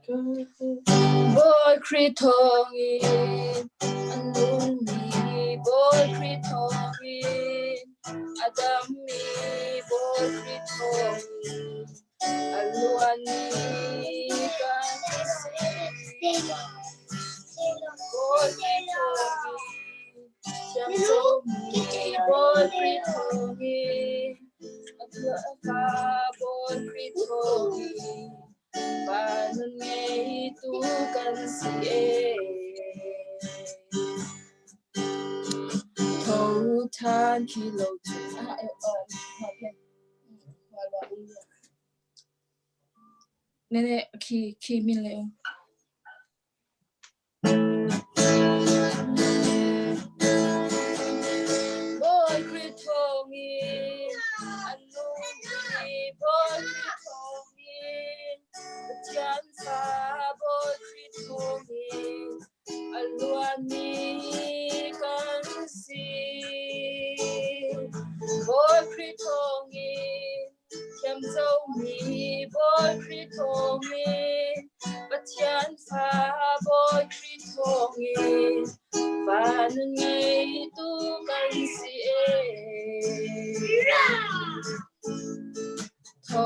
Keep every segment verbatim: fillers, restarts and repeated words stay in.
Bawi Khrih thawngin a nungmi, Bawi Khrih thawngin a dammi, Bawi Khrih thawngin a luanmi kan si. Bawi Khrih thawngin, Siangtho mi Bawi Khrih thawngin, a thuakfa Bawi Khrih thawngin, vanun ngeitu kan si e. Tho than khi lo cu. Ah, eh, oh, okay. Nene, khi, khi min le. Bawi Khrih thawngin, a nungmi Bawi Khrih thawngin, Pathian fa Bawi Khrih thawngin, a luanmi kan si. Bawi Khrih thawngin, Siangtho mi Bawi Khrih thawngin, Pathian fa Bawi Khrih thawngin, vanun ngeitu kan si e. Tho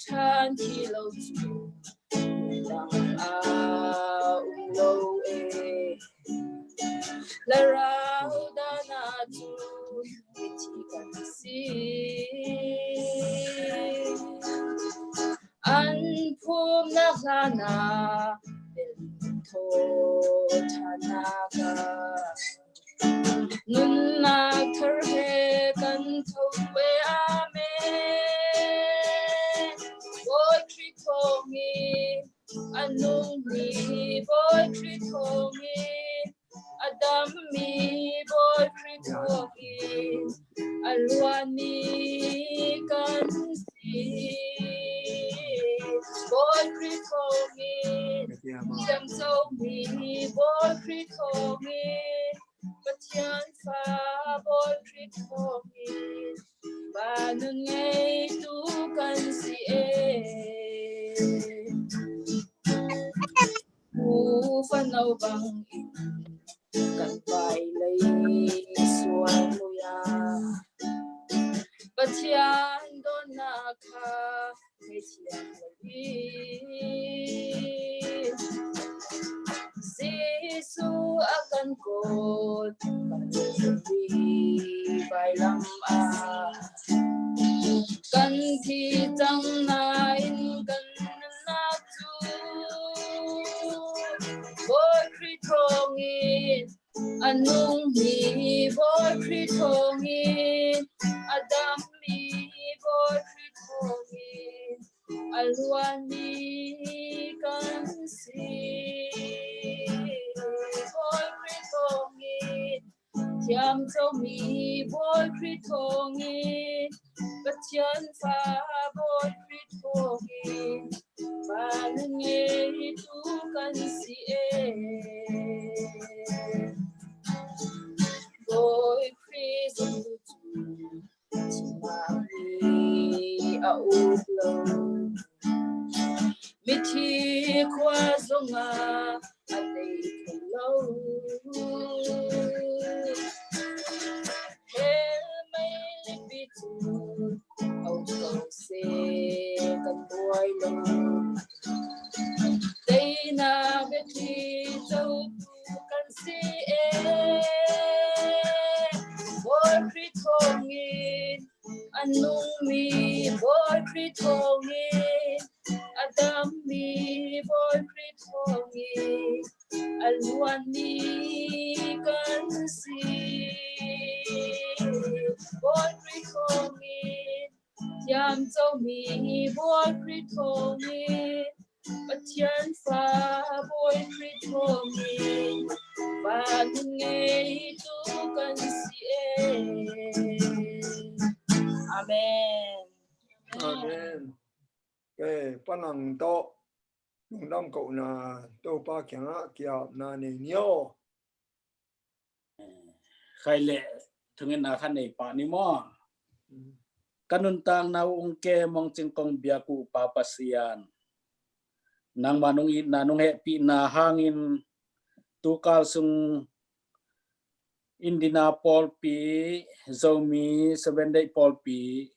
than khi lo cu dang a um lo e. Thlarau dan ah cun mithi kan si. An phumnak hlanah tho thannak ah nunnak thar he kan tho e. Amen. Bawi Khrih thawngin, a nungmi Bawi Khrih thawngin, a dammi Bawi Khrih thawngin, a luanmi kan si. Bawi Khrih thawngin, Siangtho mi Bawi Khrih thawngin, Pathian fa Bawi Khrih thawngin, vanun ngeitu kan si e. U fano bangin kan vai lei sual muya, Pathian dawnnak kha hei thiam lo hi. Jesuh a kan kawt Kalvari vailam ah kan thi cang nain kan nunnak cu Bawi Khrih thawngin, a nungmi Bawi Khrih thawngin, a dammi Bawi Khrih thawngin, a luanmi kan si. Bawi Khrih thawngin, thiamcomi Bawi Khrih thawngin, Pathian fa Bawi Khrih thawngin, vanung ngeitu kan si e. Bawi Khrih zong cu thimami a uk lo, mithi khua zongah a dei kho lo. Hell meilipi cu a uk lo se kan buai lo. Teinak biakinn cotu kan si e. Bawi Khrih thawngin, a nungmi Bawi Khrih thawngin, a dammi Bawi Khrih thawngin, a luanmi kan si. Bawi Khrih thawngin, thiamcomi Bawi Khrih thawngin, Pathian fa Bawi Khrih thawngin, vanung ngeitu kan si e. Amen. Amen. Ke, panang tawh lungdam kohna Topa kiangah kiapna nei ni aw. Khai le thungetna kha nei pah ni maw? Ka nuntakna uh ung ke, mawngcing kong biak uh Pa Pasian. nangmah nong itna, nong hehpihna hangin tukal sung Indina pawlpi, Zomi Seven Day pawlpi,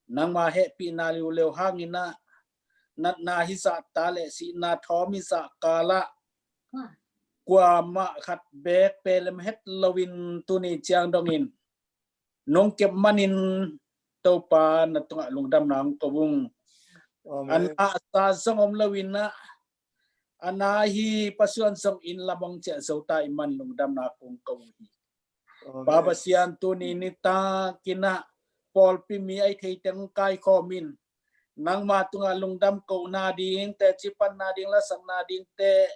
nangmah hehpihna liuleu hangin ah natna hi zahta le sihna thawm hi zah kalah kuamah khat beek pelem het loin tuni ciang dongin nong kep manin Topa na tungah lungdamna hong ko ung. Amen. A na a sa zong om loin ah a na hi pasuan zong inn lam hong ciah zo ta i man lungdamna kong ko uh hi. Amen. Pa Pasian, tuni nitakin ah pawlpi mi a i thei teng kaikhawmin nangma tungah lungdam kohna ding, teci panna ding, lasakna ding te,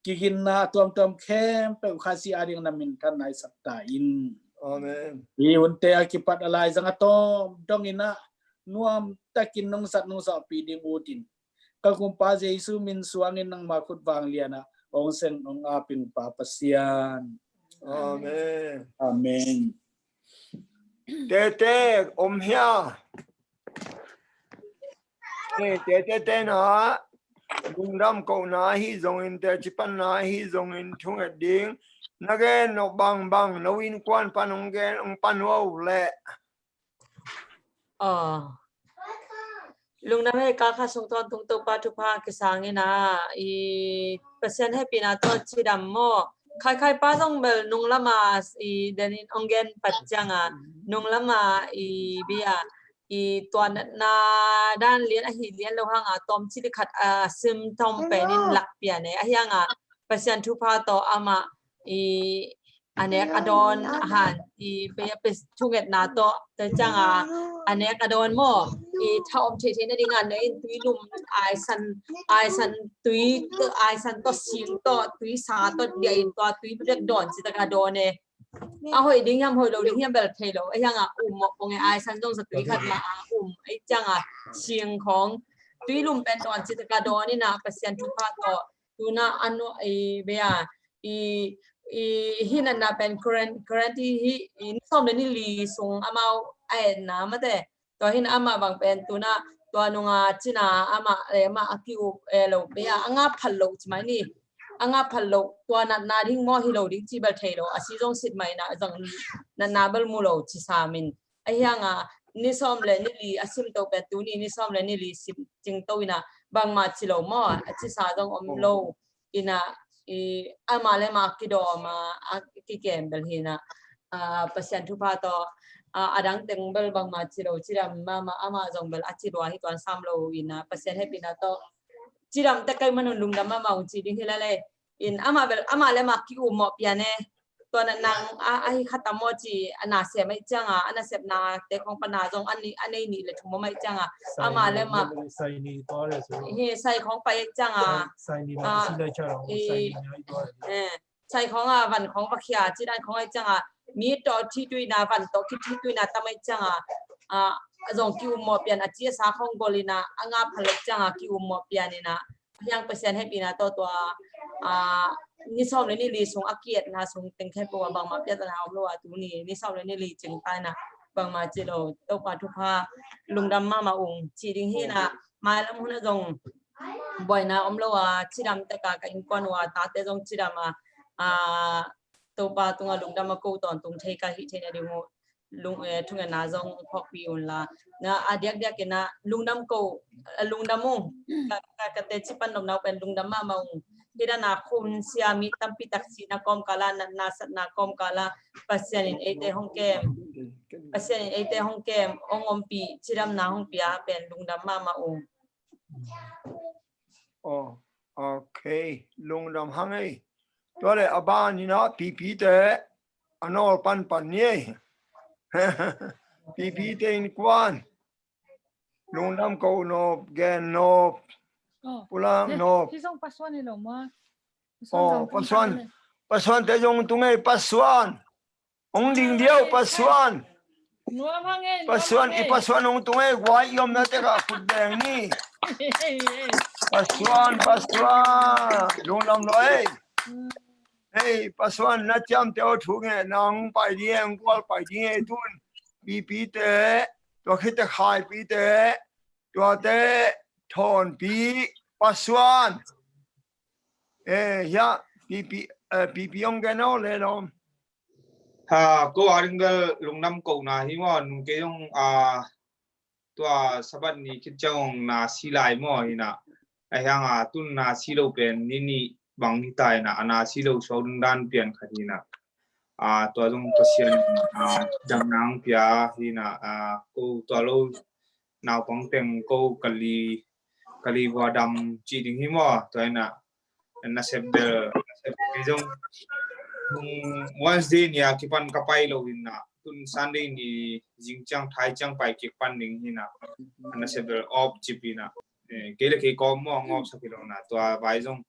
kiginna a tuamtuam khempeuh Kha Siangtho a ding na minthanna i sak ta in. Amen. Hi hunte a kipat a laizang a tawm dongin ah nuamtakin nong zat nong zawhpih ding utin ka Kumpa Jesu min suangin nangma khut vanglian ah hong seng hong aping Pa Pasian. Amen. Amen. Tete om hia? Ei, tete te na lungdam kohna hi zongin, teci panna hi zongin, thunget ding na gen nop bangbang, no innkuan pan hong gen, hong pan uh leh. Aw. Lungdam hei, ka kha sung tawntung Topa thupha kisangin ah i Pasian hehpihna tawh cidam maw? Khaikhai pa zong bel nunglam a i denin hong gen pat ciang a nunglam a i bia i tua natna dan lian ahi lian lo hang a tawm cili khat a sim tawm penin lak pian e, ahi hang a Pasian thupha tawh amah i a nek a dawn a han i pe pe thungetna tawh te ciang a a nek a dawn maw? I tha om thei thei na ding a na in tui lum aisan aisan tui aisan tawh sing tawh tui sa tawh dia in tua tui bek dawn ci tak a dawn e. A hoih ding hiam hoih lo ding hiam bel thei lo, ahi hang a um mawk pong e, aisan zong sa tui khat mah a um, ahi ciang a sing khawng tui lum pen dawn ci tak a dawn in ah Pasian thupha tawh tuna a nuah i bia i i hi natna pen quaran- quarantine hi i ni sawm le ni li sung amau a etna mate. Tua hin amah bang pen tuna tua nunga cina amah le amah a ki-up e lo bia a nga phal lo ci mai ni. A nga phal lo tua natna ding maw hi lo ding ci bel thei lo, a si zong sit mai na zang natna bel mu lo ci samin. Ahi hang a ni sawm le ni li a sim to pen tuni ni sawm le ni li sim cing to in ah bangmah ci lo maw? A ci sa zong om lo in ah i amah le amah kidawm a a kikem bel hi in ah, a, Pasian thupha tawh a, a dang teng bel bangmah ci lo, cidam mahmah, amah zong bel a ci lua hi tuan sam lo in ah Pasian hehpihna tawh cidam tek kei man un lungdam mahmah ung ci ding hi lai lai. In amah bel amah le amah ki-um mawh pian e. Tua natna a, a hi khat a maw ci a nasep ahih ciang a, a nasepna te khawng pan a zong a nei, a nei nih le thum om ahih ciang a, amah le amah hi sai khawng pai ahih ciang a, sai khawng a van khawng va khia ci dan khawng ahih ciang a, mi tawh thituina, van tawh kithituina tam ahih ciang a, a zong ki-um mawh pian, a ci a sa khawng gol in a, a nga phal ahih ciang a ki-um mawh pian in a, hiang Pasian hehpihna tawh tua, a, ni sawm le ni li sung a ki-etna sung teng khempeuh ah bangmah piatana om lo a, tuni ni sawm le ni li cing ta in a bangmah ci lo, Topa thupha lungdam mahmah ung ci ding hi in a, mailam hun ah zong buaina om lo a, cidam tek a ka innkuan uh a, tate zong cidam a, a, Topa tungah lungdam a ko tawntung thei ka hih theihna ding uh lung, eh, thungetna zong phawkpih un la. Na a diakdiak in a lungdam ko, a lungdam ung. Ka, ka, ka teci pan nopna uh pen lungdam mahmah ung. Hih dan a khun sia mi tampi tak sihna kawmkal ah, natna satna kawmkal ah Pasian in eite hong kem, Pasian in eite hong kem, hong ompih, cidamna hong pia pen lungdam mahmah ung. Oh, ok. Lungdam hang ei. Tua le a ban in a Pipi te a nawl panpan ni ei. Pipi te innkuan. Lungdam ko nop, gen nop. Pulang nop. Hi zong Pasuan hi lo maw? Oh, Pasuan. Pasuan te zong tung ei, Pasuan. Hong ding diau, Pasuan. Pasuan, i Pasuan hong tung ei, guai i omna tek ah khut beng ni. Pasuan, Pasuan. Lungdam lo ei. Hei, Pasuan, na ciamteh aw, thungetna hong pai ding e, hong gual pai ding e, tun. Pipi te, tua khit te Khaipi te, tuate Thawnpi, Pasuan. Eh, hia, pipi, eh, pipi ong gen o le lom. Ha, ko a ding bel lungdam kohna hi maw, nung kei zong, ah, tua Sabbath ni khit ciang ong na si lai maw hi na. A hiang a tun na si lo pen ni nih bang hi ta hi na, a na si lo suak ding dan pian khat hi na. Ah, tua zong Pasian, ah, dam nang pia hi na, ah, ko tua lo naupang teng ko kali, kali vua dam ci ding hi maw, tua hi na. Nasep bel, nasep bel zong, nung Wednesday ni a kipan ka pai lo hi na, tun Sunday ni zing ciang, thai ciang pai kik pan ding hi na. Nasep bel off cip hi na. Eh, kei le kei kawm maw, ngawp sak hi lo na, tua vai zong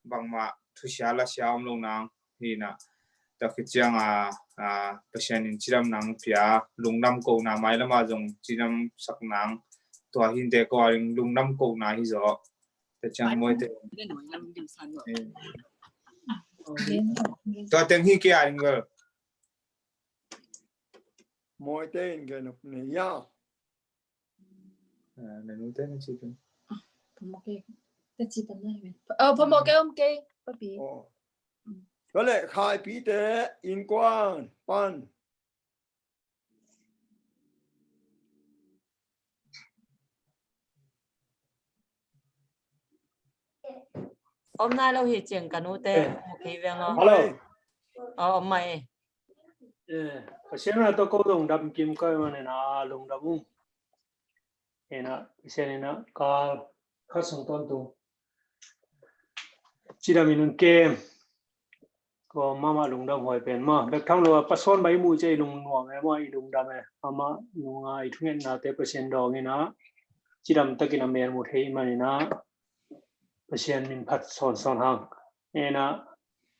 bangmah thusia lasia om lo nang hi na. Tua khit ciang a, a, Pasian in cidam nang pia, lungdam kohna, mailam a zong cidam sak nang, tua hi te ko a ding lungdam kohna hi zaw. Tua ciang Mawite. Eh. Tua teng hi kei a ding bel. Mawite in gen up ne ya. Ah, na nu te na ci pen. Phamawh kei. Te ci pan na hi. Oh, phamawh kei om kei, papi. Oh. Tua le Khaipite innkuan pan. Om nai lo hi ciang ka nu te, eh, mu kei veng o. Hello. Oh, om mai. Eh, Pasian a to ko lungdam kim ko man na lungdam u. Ena, Pasian ena kal, kal sung ton tu. Cidam in ong kem. Ko mama lungdam huai pen ma. Bek tham lo a Pasuan bai mu cia i lungnuam e ma, i lungdam e. Ama nunga i thungetnate Pasian dawng ina. Cidam takin a mel mu thei man ina. Pasian min phat sawnsawn hang. Ena,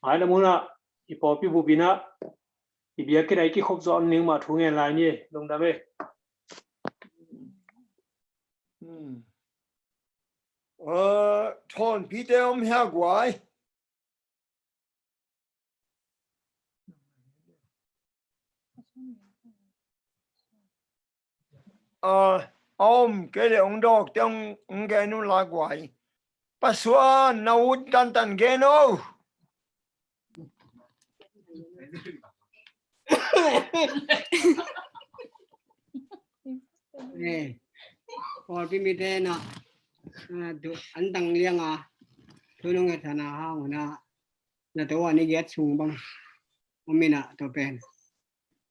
ai lamuna, i pawlpi bup ina. I biakinn ah i kikhop zawh ning mah thu ngen lai ni, lungdam e. Hmm. Eh, Thawnpite om hia guai? A, a om kei le ong dawk te ong, ong gen un la guai. Pasuan, na ut tantan gen o. Eh, pawlpi mite na, ah, tu, an tang liang a, tu nung e thana hang na, na tu ani giat sung bang, om ina tu pen.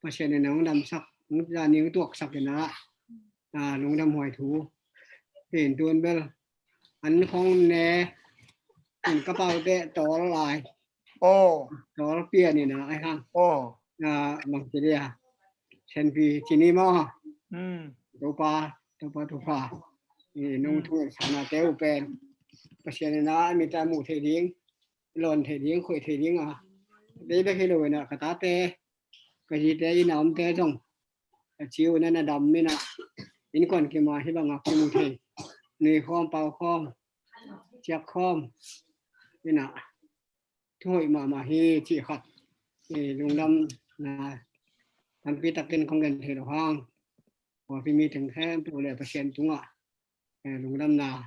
Pasian in a hong damsak, hong zani hong tuaksak ina, a, lungdam huai thu. Pen tun bel, an khong ne, an ka paute tawl lai. Oh. Tawl pian ina, ai hang. Oh. A, bang ci dia. Senpi cini maw. Hmm. Topa, topa, topa. I nung thu sana teu pen. Pasian ina, mi ta mu thei ding, lon thei ding, khoi thei ding a. Dei bek hi lo ina, ka tate. Ka zite ina omte zong a ciu na na dam mina. Innkuan kima hi banga kimu thei. Nui khawm, pau khawm, ciak khawm. Ina. Thuhoih mahmah hi cih khat. I lungdam na tampi takin kong gen thei lo hang. Pawlpi mi teng khempeuh le Pasian tungah. Eh, lungdamna,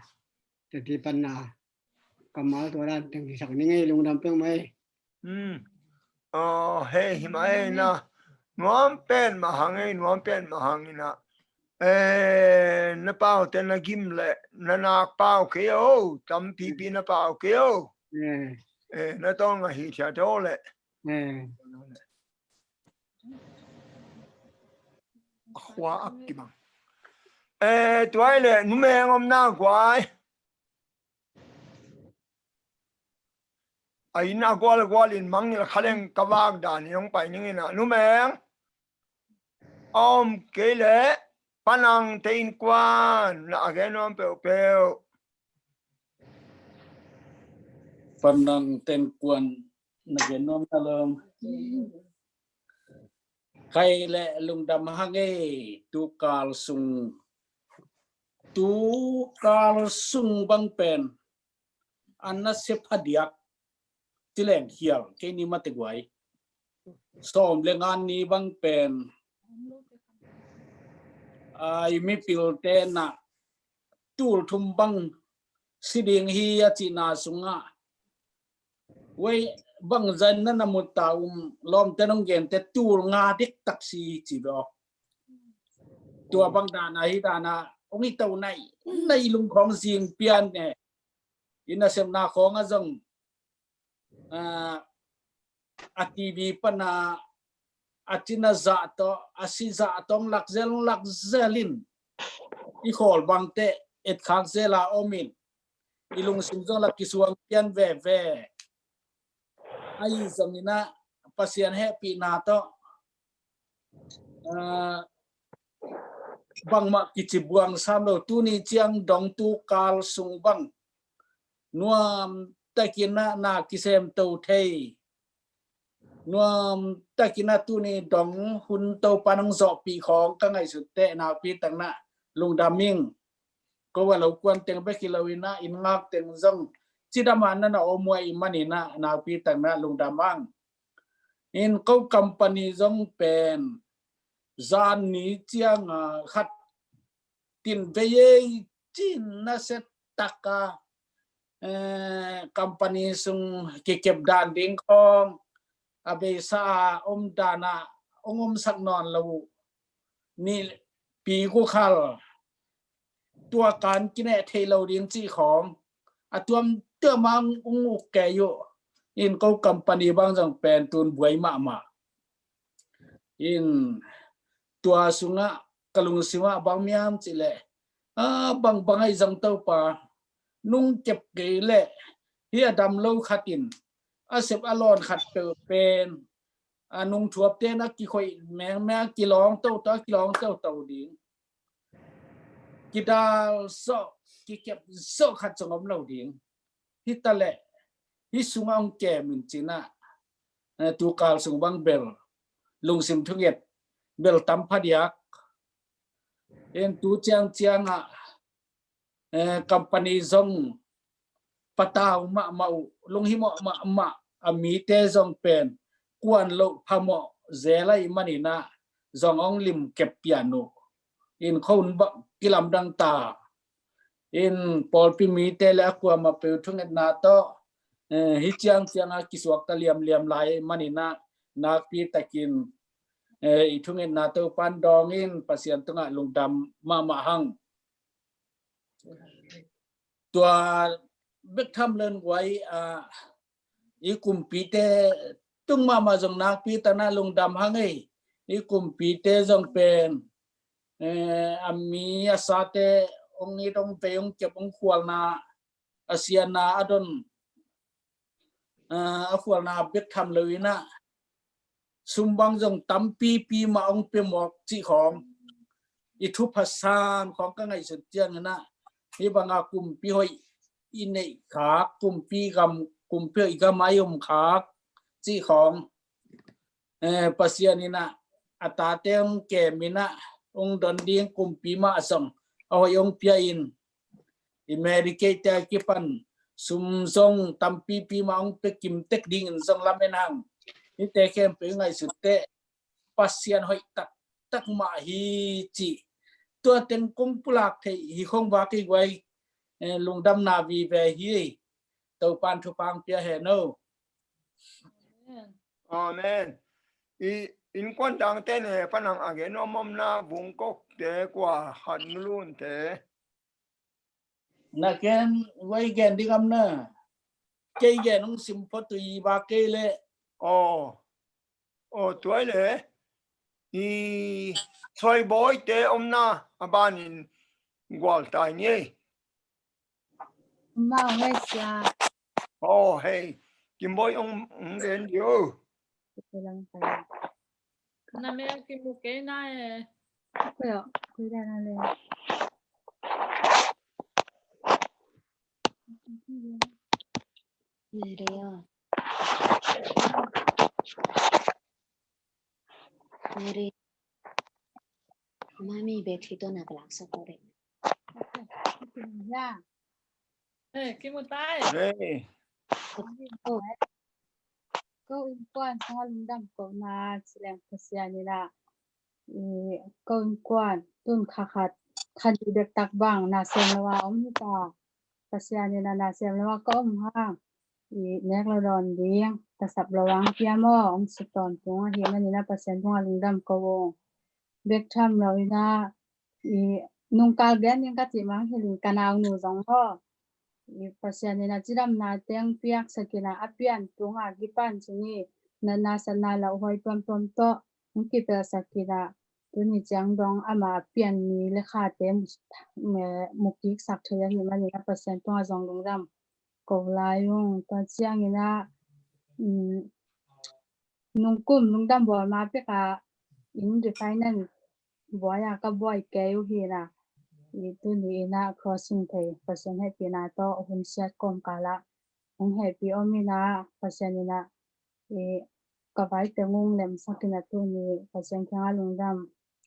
teti panna, kammal tua dan teng hisak ni ngei lungdam peng mai. Hmm. Oh, hei, hi mai na. Nuam pen mahang ei, nuam pen mahang ina. Eh, na pau te na gim le, na nak pau kei o, tam pipi na pau kei o. Eh. Eh, na tong a hi thia to le. Eh. Khua ak kimang. Eh, tuai le, numeng om na guai. A inn a gualgual in mangngilh kha leng ka vak dan in hong pai ning ina numeng. A om kei le Panang te innkuan na a gen nuam peuhpeuh. Panang te innkuan na gen nuam na lom. Khai le lungdam hang ei, tukal sung, tukal sung bang pen an na sep hadiak, tileng hial kei ni mate guai. Sawm le nga ni bang pen ai mipilte na tul thum bang si ding hi a cihna sungah, wei, bangzah na na mu ta um, lawmte nong gente tul nga diktak si ci bawk. Tua bang dana hi dana ong i to nai, nai lung khawng zing pian ne. I nasepna khawng a zong, ah, a T V pana a cina zah tawh, a si zah tawh ong lak zel, ong lak zel in, i khawl bangte etkhak zela om in, i lungsim zong lak kisuang pian veve. Ahi zongin ah Pasian hehpihna tawh, ah, bangmah kici buang sam lo, tuni ciang dong tu kal sung bang nuam takin ah na kisemto thei, nuam takin ah tuni dong hun Topa nong zawhpih khawng ka ngaihsut teh nakpi takin ah lungdam ing. Ko a lo kuan teng bek hi lo in ah, inn ngak teng zong cidam a na na om uh ahih manin ah nakpi takin ah lungdam ing. In ko company zong pen zan ni ciang a khat tin vei ei cin nasia taka, eh, company sung kikep dan ding khawng a beisa a om dana ong omsak nawn lo uh. Ni pi gu khal tua kan kineh thei lo ding cih khawng a tuamtuam a ong uk kei uh. In ko company bang zong pen tun buai mahmah. In tua sungah ka lungsimah bang miam cih leh, a, bang bang ahi zong Topa, nung kep kei leh hi a dam lo khat in a sep a lawn khat peuh pen a nung thuapte na kikhoih mengmeng, a kilawng toto, a kilawng toto ding. Kidal zawh, kikep zawh khat zong om lo ding. Hi ta leh hi sungah ong kem in cin ah, eh, tu kal sung bang bel lungsim thunget bel tam phadiak. En tu ciang ciang ah, eh, company zong patau mahmah uh, lunghimawh mahmah a mite zong pen kuan loh phamawh zel ahih manin ah zong ong limkep pian uh. In khon bang kilamdang ta. In pawlpi mite le a kuamah peuh thungetna tawh, eh, hi ciang ciang a kisuakta liamliam lai manin ah nakpi takin, eh, i thungetna Topan dawng in Pasian tungah lungdam mahmah hang. Tua bek tham len guai, ah, i kumpite tung mahmah zong nakpi takin ah lungdam hang ei. I kumpite zong pen, eh, a mi a sate ong it ong vei ong kep ong khualna a siatna a don, ah, a khualna bek tham lo in ah sum bang zong tampipi mah ong pia mawk cih khawng i thupha san khawng ka ngaihsut ciangin ah hi banga kumpi hoih i neih khak, kumpi gam, kumpi hoih gam a i om khak cih khawng, eh, Pasian in ah a tate ong kem in ah ong don ding kumpi mah zong a hoih ong pia in, i Medicaid te a kipan sum zong tampipi mah ong pia kim tek dingin zong lamen hang. Hite khempeuh i ngaihsut teh Pasian hoih taktak mah hi cih tua teng kong pulak theih hi khong vak i guai, eh, lungdamna vive hi. Topan thupha ong pia hen o. Amen. I innkuan dangte ne panang a gen om om na, Vungkok te, kua khat, Nulun te. Na gen vai gen ding am na. Kei gen ong sim phot uh i ba kei le. Aw. Aw, tua i le. I Soi Bawi te om na a banin gual tai ni ei. Ma ong ngai sia. Aw, hei. Kim Bawi ong, ong gen di o. Na mel kimu kei na e. Koi o, koi da na le. Ni re o. Ni re. Mami, bek hi to na kalak sa ko re. Ya. Eh, kimu tai. Hey. Ko, ko innkuan sanga lungdam ko na ci leng Pasian in ah. I, ko innkuan tun kha khat, kha nih dektak bang na sem lo a om hi ta. Pasian in a na sem lo a ka om hang i nek lo dawn ding ka sap lo ang pia maw, hong sut tawntung ahih manin a Pasian tungah lungdam ko ung. Bek tham lo in a i nungkal gen ding ka cih mang hi ling ka naunu zong maw, i Pasian in a cidamna teng piaksak in a a pian tungah kipan cing i natna satna lauhuai tuamtuam tawh hong kipelhsak in a tuni ciang dong amah a pian mi le khate mu, mu kiksak thei ahih manin a Pasian tungah zong lungdam ko lai ung. Tua ciangin a, um, nungkum lungdam bawl ma pek a inn refinance buai a ka buai kei uh hi na, i tuni in a crossing thei Pasian hehpihna tawh hun siat kawmkal ah hong hehpih om in a Pasian in a i ka vai teng ung lemsak in a tuni Pasian kiangah lungdam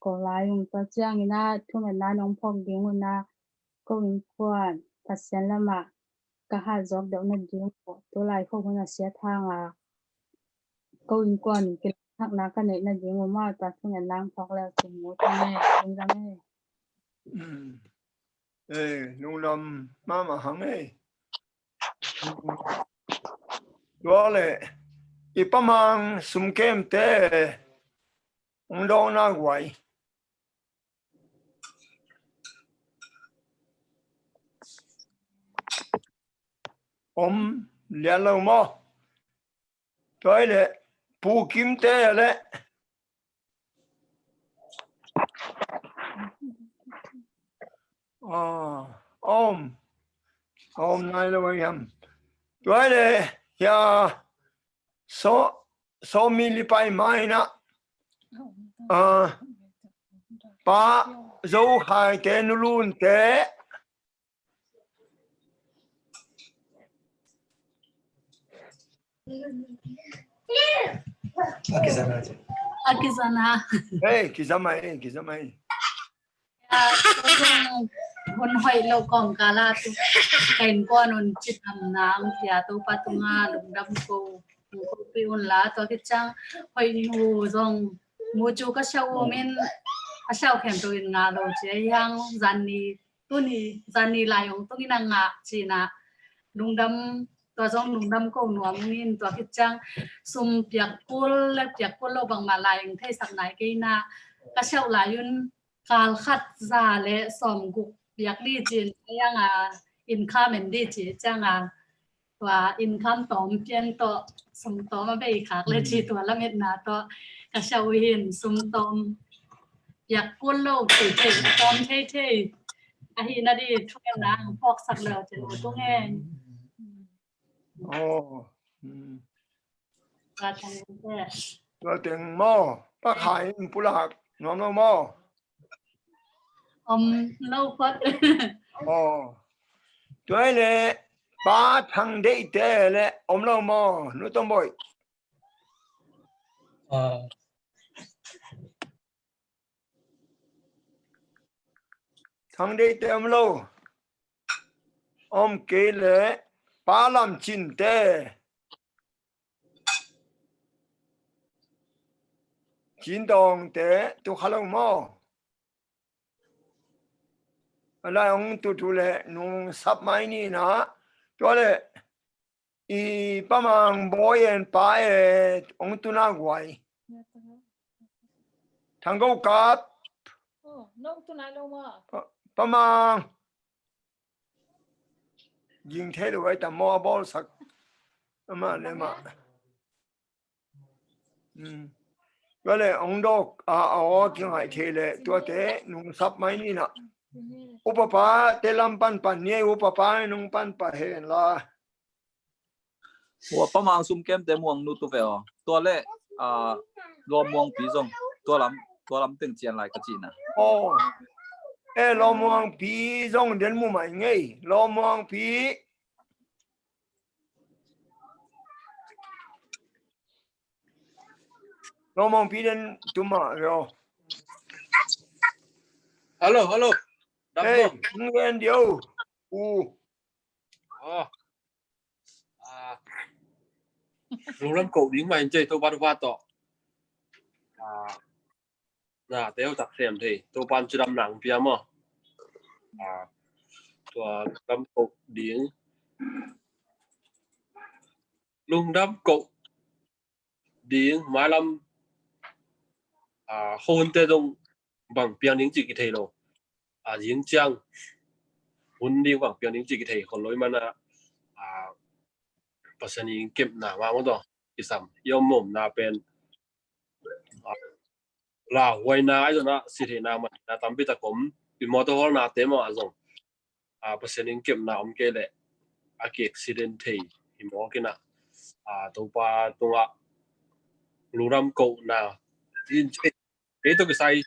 ko lai ung. Tua ciangin a thungetna nong phawk ding un a ko innkuan Pasian lamah ka hat zawk deuh nading uh tu lai khawk hun a siat hang a ko innkuan kilakna ka neih nading uh maw, tua thungetna hong phawk le cin mu ta nge. Lungdam e. Mm. Eh, lungdam mahmah hang e. Tua le i Pa Mang sumkemte hong dawngna guai om lian lo maw? Tua i le Pu Kimte le a om, a om nai lo a hiam? Tua i le hia so, so mi lipai mai na a Pa Zo Khaite, Nu Lunte. A kizana. Hey, kizama e, kizama e. Ya, hun hoih lo kawmkal ah tu ka innkuan un cidamna hong pia Topa tungah lungdam ko, ko pi un la, tua khit ciang hoih nu zong mu cu ka siau um in a siau khempeuh in ngah lo ci a hiang, zanni tuni zanni lai hong tung in a ngah ci na lungdam, tua zong lungdam ko nuam ung in tua khit ciang sum piak kul le piak kul lo bangmah lai hong theisak nai kei na ka siau lai un kal khat za le sawm guk piak li cin a hiang a income en di ci ciang a tua income tawm pian tawh sum tawm a bei khak le ci tua lametna tawh ka siau uh hin sum tawm piak kul lo thei thei tawm thei thei ahi na di thungetna hong phawksak lo cin uh tung e. Oh. Tua teng maw, Pa Khai in pulak nuam lo maw? Om lo phot. Aw. Tua i le Pa Thang Deihte le om lo maw, Nu Tom Boih? Thang Deihte om lo. Om kei le Pa Lam Cinte, Cin Dawngte tu kha lo maw? A lai hong tu tu le nung sap mai ni na. Tua le i Pa Mang Bawi en Pa e hong tuna guai. Thang Go Kap. Pa, Pa Mang. Ging thei lo ai tam maw a bawlsak. Amah le amah. Tua le hong dawk a, a aw kingaih thei le tuate nung sap mai ni na. Upapa te lam panpan ni, upapa nung panpan hen la. Ua Pa Mang sum kemte muang nu tu ve aw. Tua le a, Lawmuangpi zong tua lam, tua lam teng cian lai ka cihna. Aw. E, Lawmuangpi zong den mu mai ngei. Lawmuangpi. Lawmuangpi den tuma yo. Hello, hello. Hey, Lawmuang. Ngen dio. U. Oh. Ah. Lunglam ko ding mai nce to ba to ba to. Ah. Na teu tak sem thei. To pan cidam nang pia mo. Ah. tua lungdam koh ding, lungdam koh ding mailam, ah, khuahunte zong bang piang ding cih kithei lo. Ah, zing ciang hun ding bang piang ding cih kithei khol lo ahih manin ah, ah, Pasian in kepna mah maw, tua kisam i om omna pen, ah, lauhuaina ahi zongin ah si theihna man na tampi tak om. I mawtaw hawlnate mah ah zong, ah, Pasian in kepna om kei leh a ki accident thei hi mawk in ah, ah, Topa tungah lungdam kohna in kei tawh kisai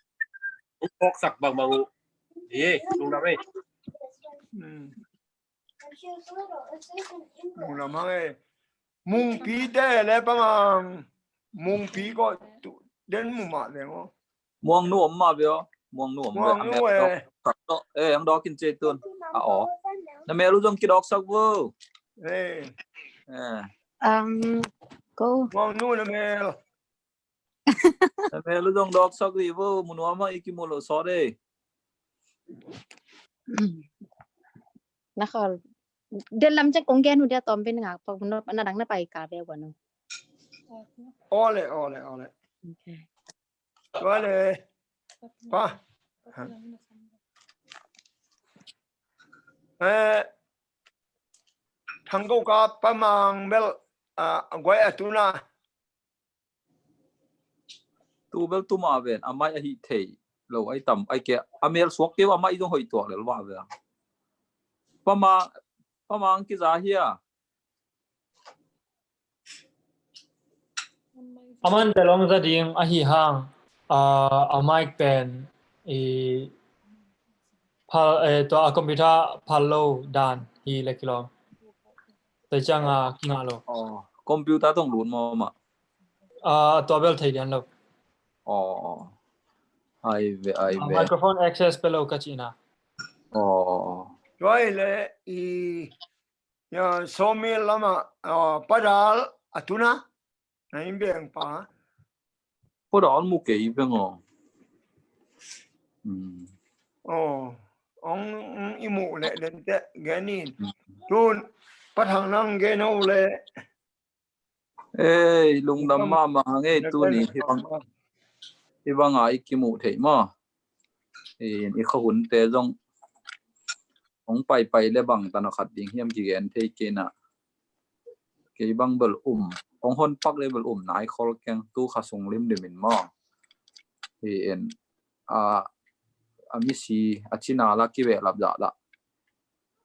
hong phawksak bangbang uh hi. Lungdam ei. Hmm. Lungdam hang ei. Mungpi te le pamang. Mungpi ko tu den mu mah ve ngo. Muangnu om mah ve aw. Muangnu om ve. Muangnu eh. Eh, ang dawk in cei tun. A aw. Na mel uh zong kidawksak vo. Eh. Eh. Um, ko. Muangnu na mel. Na mel uh zong dawksak dih vo, mu nuam ah, i kimu loh sawt ei. Na khol. Den lam ciang kong gen uh dia tawm pen ngak pak, na dang na pai ka ve ua no. Ole, ole, ole. Okay. Ole. Pa. Eh, thang ko ka pamang bel, ah, guai a tuna. Tu bel tu mah ven, a mai ahi thei lo, ai tam, ai ke, a mel suak keu, a mai zong hoih tuak lel vah ve. Pamang, pamang kiza hia. Aman bel ong za ding ahi hang, ah, a mic pen i phal, eh, tua a computer phal lo dan hi le kilawm. Tua ciang a kingah lo. Oh, computer tong lut maw mah. Ah, tua bel thei lian lo. Oh, oh. Ai ve, ai ve. Microphone access pe lo ka cihna. Oh, oh, oh. Tua hi le i, ya, sawmi lama, ah, Padal a tuna. Na in beng pa. Padal mu kei beng aw. Hmm. Oh, ong i mu le den te genin. Hmm. Tun, Pa Thang nang gen o le. Ei, lungdam mahmah hang ei, tuni hibang, hibanga i kimuh theih maw. I, i khuahunte zong hong paipai le bang tana khat ding hiam kigen thei kei na. Kei bang bel um, hong hon pak le bel um nai khol keng, tu kha sung limlim in maw. I en, a, a misi, a cina la kibehlap zah lah.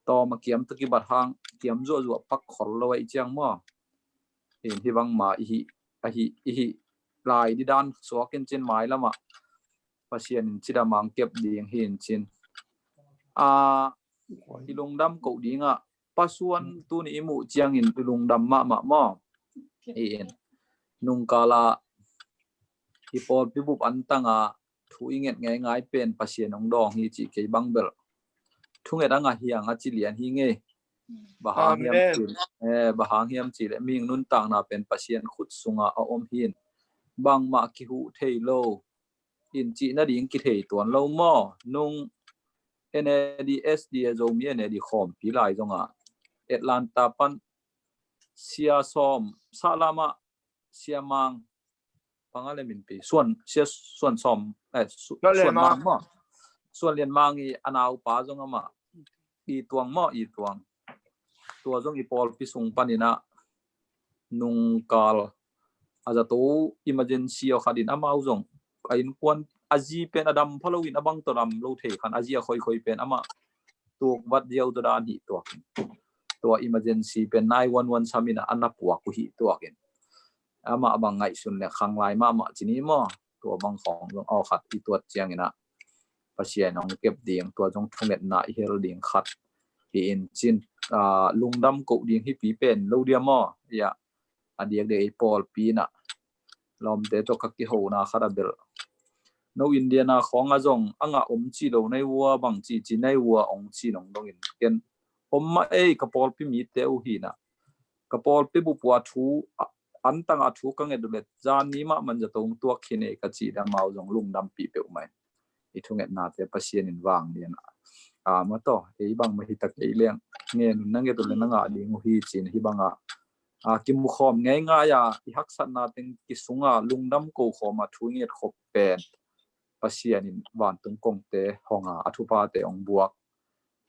Tawm a kiam tawh kibat hang, kiam zuahzuah pak khol lo ahih ciang maw. In hibang ma ihi, ahi, ihi lai di dan suak in cin mai lamah Pasian in cidam ang kep ding hi in cin. A, i lungdam koh dingah, Pa Suan tuni i muh ciangin i lungdam mahmah maw. I in nungkala i pawlpi bup antanga thu i nget ngeingai pen Pasian hong dawng hi cih kei bang bel thunget a ngah hiang a ci lian hi ngei. Bang hang hiam cih, eh, bang hang hiam cih leh mihing nuntakna pen Pasian khut sunga a om hi in bangmah kihuh thei lo in cih nading kithei tuan lo maw. Nung N A D S D a Zomi N A D khawmpi lai zonga Atlanta pan Sia Sawm, Sahlama Sia Mang, panga le minpi, Suan, Sia Suan Sawm, eh, Su-, Suan Lian Mang maw. Suan Lian Mang i a naupa zong amah, I Tuang maw, I Tuang. Tua zong i pawlpi sung paninah nungkal a zato emergency aw khatin amau zong a innkuan a zi pen a dam pha loin a bang tawh dam lo thei khan a zi a khoikhoi pen amah tuak vat ziau tawh dan hi tuak. Tua emergency pen nine one one samin a na puak uh hi tuakin. Amah bang ngaihsun le khanglai mahmah cini maw. Tua bang khawng zong aw khat i tuat cianginah Pasian hong kep ding, tua zong thungetna i hel ding khat hi in cin, ah, lungdam koh ding hi pi pen lo dia maw. Ia a diakdiak i pawlpi inah lawmte tawh ka kihona khat a bel no India na khawng a zong a ngah om ci lo nai ua bang ci ci nai ua ong ci nong dongin ken om mah ei ka pawlpi mite uh hinah ka pawlpi bupua thu antanga thu ka nget uh let zan ni mah man zato ong tuak khin ei ka ci dang mau zong lungdampi peuhmah in i thungetnate Pasian in vang lian a a, ma tawh, ei bang mah hi tak ei leng ngen un na nget uh le na ngah ding uh hi ci-in hih bangah, a, kimukhawm ngeingai a, i haksatna teng kisunga lungdam kokhawm a thu i nget khop pen Pasian in vantung kongte hong a, a thuphate hong buak,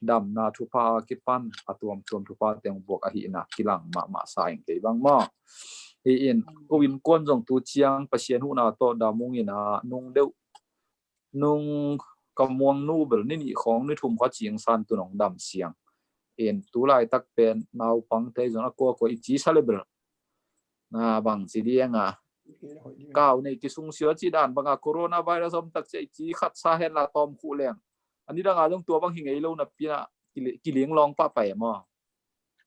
damna thupha a kipan a tuamtuam thuphate hong buak ahihna kilang mahmah sa ing kei bang maw. Hi in ko innkuan zong tu ciang Pasian huhna tawh dam ung in a, nung deuh nung ka muangnu bel ni nih khawng, ni thum kha cing san tun hong dam siang. In tu laitak pen naupangte zong a kuakua i ci sa le bel, na bang ci diang a, kau nei kisung sio ci dan banga coronavirus om tak ci a i ci khat sa hen la tawm khuh leng, a ni danga zong tua bang hi ngei lo napi in a, kili-, kiling lawng pah pai maw.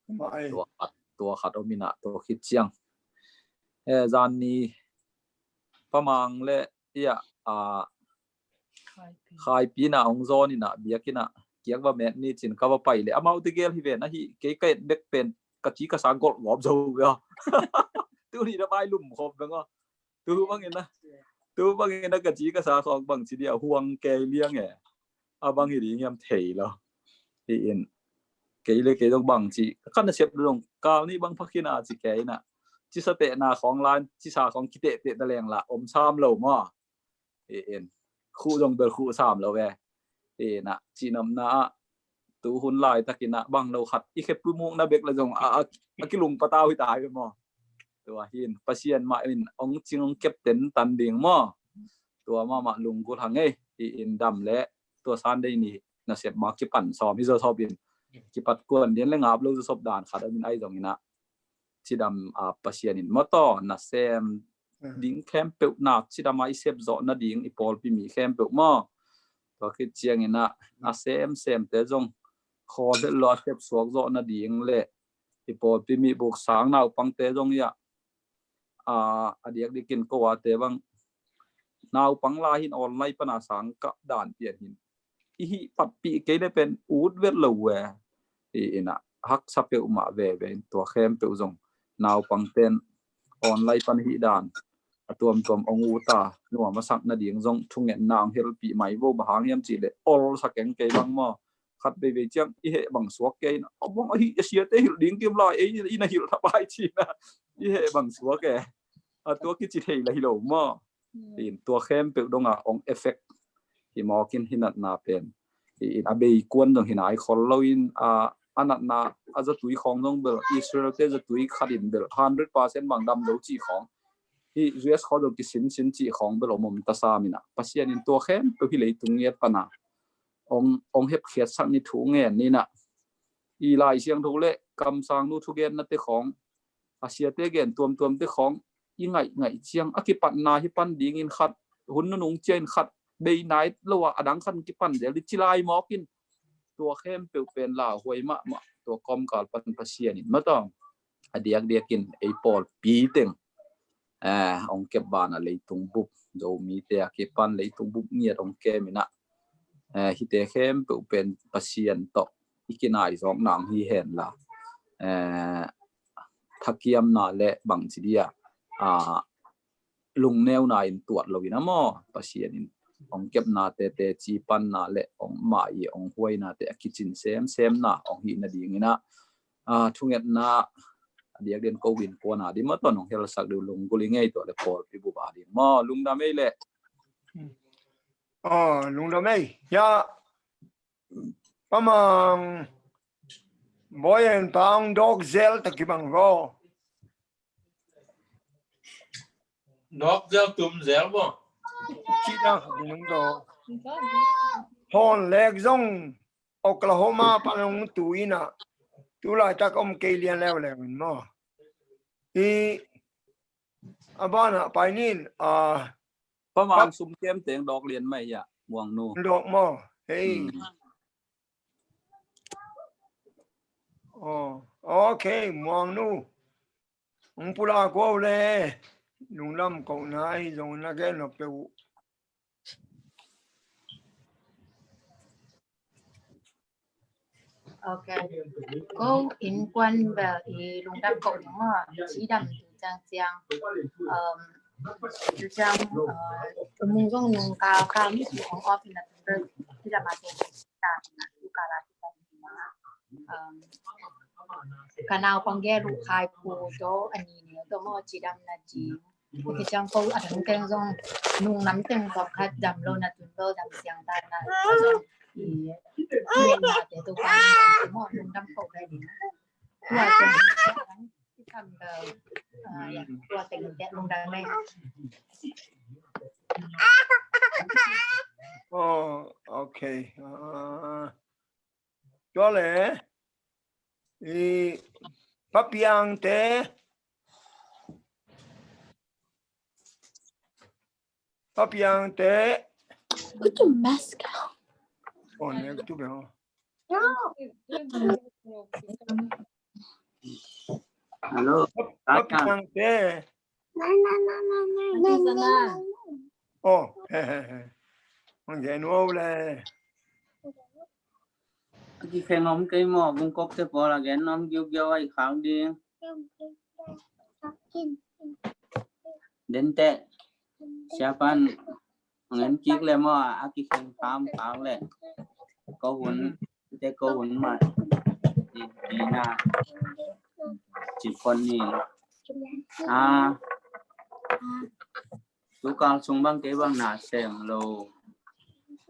Tua khat, tua khat om in a, tua khit ciang, eh, zan ni Pa Mang le ia, a, Khaipi in a hong zawn in a, biakinn in a kiak va met ni cin ka va pai le, amaute gel hi ven ahi, kei ka et bek pen ka ci ka sa golh gawp zo ve aw. Tu ni da bai lum khop beng aw. Tu bangin a, tu bangin a ka ci ka sa khawng bang ci dia huang kei liang e. A bang hi ding hiam thei lo. Hi in, kei le kei zong bang ci ka nasep zong kal ni bang phakhin a ci kei in a, ci sa tehna khawng lan, ci sa khawng kiteh teh ta leng la om sam lo maw. Hi in, khuh zong bel khuh sam lo ve. Hi in a, cihnopna ah tu hun laitakin a bang lo khat i khep pumukna bek le zong a, a, a kilung patau hi ta ve maw. Tua hi in Pasian mah in hong cing hong kep tentan ding maw. Tua mahmah lunggulh hang ei. Hi in dam le tua Sunday ni nasep mah kipan sawm hi zawsop in, kipat kuan dian le ngap lo zawsop dan khat om in, ahi zongin a, cidam a Pasian in maw tawh nasem ding khempeuh na cidam a i sep zawh nading i pawlpi mi khempeuh maw. Tua khit ciangin a, a semsemte zong khawl het lo a sep suak zawh nading le i pawlpi mi buk sang naupangte zong ia, a, a diakdiakin ko ate bang naupang lai hin online pana sang kah dan pian hin i hih patpih kei le pen ut vet lo ve. Hi in a, haksa peuhmah veve in tua khempeuh zong naupangten online pan hih dan a tuamtuam hong ut a, nuam a sak nading zong thungetna hong helpih mai vo, bang hang hiam cih le olsa keng kei bang maw. Khat veivei ciang i heh bang suak kei in a, bang ahi a siate hilh ding kim lai, ei in a hilh thapai ci in a, i heh bang suak e. A tua kici thei la hi lo maw. Hi in tua khempeuh dong a hong effect hi mawk in hi natna pen. Hi in a bei kuan dong hi nai khol lo in a, a natna a zatui khawng dong bel Israel te zatui khat in bel hundred percent bang dam zo ci khawng. Hi U S khawng dong kisin sin ci khawng bel om om ta sam in a, Pasian in tua khempeuh hi leitung ngiat pana hong, hong hepkhiatsak ni thu ngen ni in a, i Lai Siangtho le kamsangnu thugenna te khawng, a siate gen tuamtuam te khawng i ngaih ngaih ciang a kipatna hi pan dingin khat, hun nunung ciangin khat bei nai lo a, a dang khat kipan zel ding ci lai mawk in, tua khempeuh pen lauhuai mahmah tua kawmkal pan Pasian in maw tawh a diakdiakin ei pawlpi teng, eh, hong kep banah leitung bup, Zomite a kipan leitung bup ngiat hong kem in a, eh, hihte khempeuh pen Pasian tawh i kinai zawkna hong hi hen la, eh, thakiamna le bang ci dia, ah, lungneuna in tuat lo in a maw, Pasian in hong kepna te, teci panna le hong mai, hong huaina te a kicin semsemna hong hih nading in a, ah, thungetna a diakdiakin ko innkuan a ding maw tawh hong helsak ding lunggulh i ngei, tua le pawlpi bup a ding maw, lungdam ei le. Aw, lungdam ei. Hia, Pa Mang, Boy and Pa hong dawk zel ta kibang vo. Dawk zel, tum zel vo. Ci dang khat ding hong dawk. Hawn Lek zong Oklahoma pan hong tu in a, tu laitak om kei lian leuleu in maw. Hi a banah pai nin, ah, Pa Mang, sum kem teng dawk lian mai hia, Muangnu. Dawk maw. Hei. Hmm. Oh, okay, Muangnu. Hong pulak uh le, lungdam kohna hi zong na gen nop peuh. Ok. Ko innkuan bel i lungdam koh ding maw, cidam tu ciang ciang. Um, tu ciang, uh, mung zong nung kau kau mi su hong off in a tu cidam a tu. para kita ni na. Um, ka naupang gel uh Khai Phu to a ni neu to maw, cidamna ci. Tua khit ciang ko a dang teng zong nung nam teng kop khat dam lo na tun lo dam siang ta na zong i, i na te tu pa ni maw, lungdam ko bai ding. Tua teng Tua teng te lungdam mai. Oh, okay. Ah, tua le i Pa Piang te. Pa Piang te. Put your mask on. Oh, ne tu be ho. Hello. Pa Piang te. Oh, he he he. Mang gen nuau le. A kikheng om kei maw, bungkok te pawl a gen nuam giugiau a i khak ding. Den teh, siapan, ngen kik le maw, a kikheng kham khak le. Ko hun, te ko hun mah. Di, di na. Ci kon ni. Ah. Tu kal sung bang kei bang na sem lo.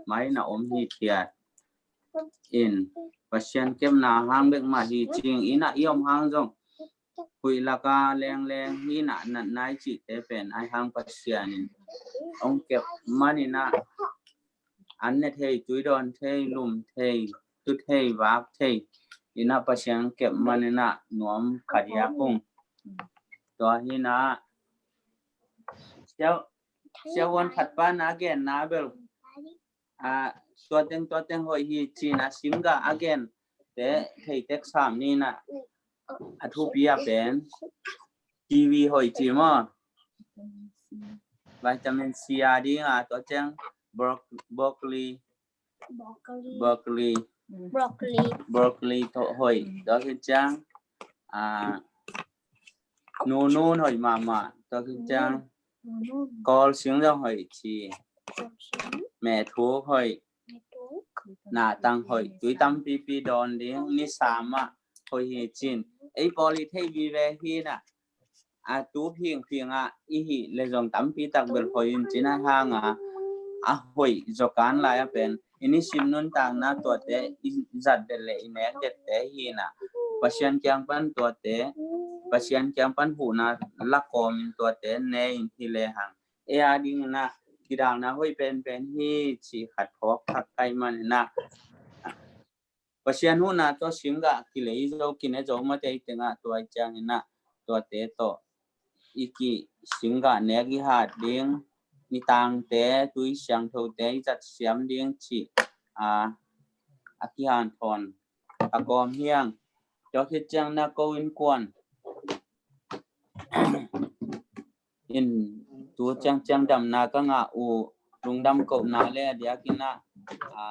Mai na om hi phiat. In, Pasian kepna hang bek mah hi cing, in ah i om hang zong huih laka lengleng hi na, nat nai cihte pen ai hang Pasian in hong kep manin ah an ne thei, tui dawn thei, lum thei, tu thei, vak thei, in ah Pasian kep manin ah nuam kha diak ung. Tua hi na, siau, siau wan khat pa na gen na bel. A, tua teng, tua teng hoih hi cin a, singgah a gen te thei tek sam ni na. A thupi a pen kiwi hoih ci maw. Vitamin C a ding a, tua ciang bro-, broccoli. Broccoli. Broccoli. Broccoli. Broccoli tawh hoih. Tua khit ciang, a, nunun hoih mahmah. Tua khit ciang, kawl sing zong hoih ci. Mehthuk hoih. Natang hoih. Tui tampipi dawn ding. Ni sam ah hoih hi cin. Ei pawl i thei vive hi na. A tu phingphing ah i hih le zong tampi tak bel hoih in cin a hang a. A hoih zaw kan lai a pen. I nisim nuntakna tuate i zat det le i nek dette hi na. Pasian kiang pan tuate, Pasian kiang pan huhna la kawm in tuate ne in hi le hang. Ei a ding in ah kidalna hoih penpen hi cih khat phawk thak kai man in ah. Pasian huhna tawh singgah kilei zo, kine zo mate i teng ah, tua i ciangin ah tuate tawh i ki singgah nek i hat ding, nitangte, tui siangthote i zat siam ding cih a, a kihanthawn a kawm hi hang. Tua khit ciang na ko innkuan in tu ciangciang damna ka ngah uh lungdam kohna le a diakin ah, a,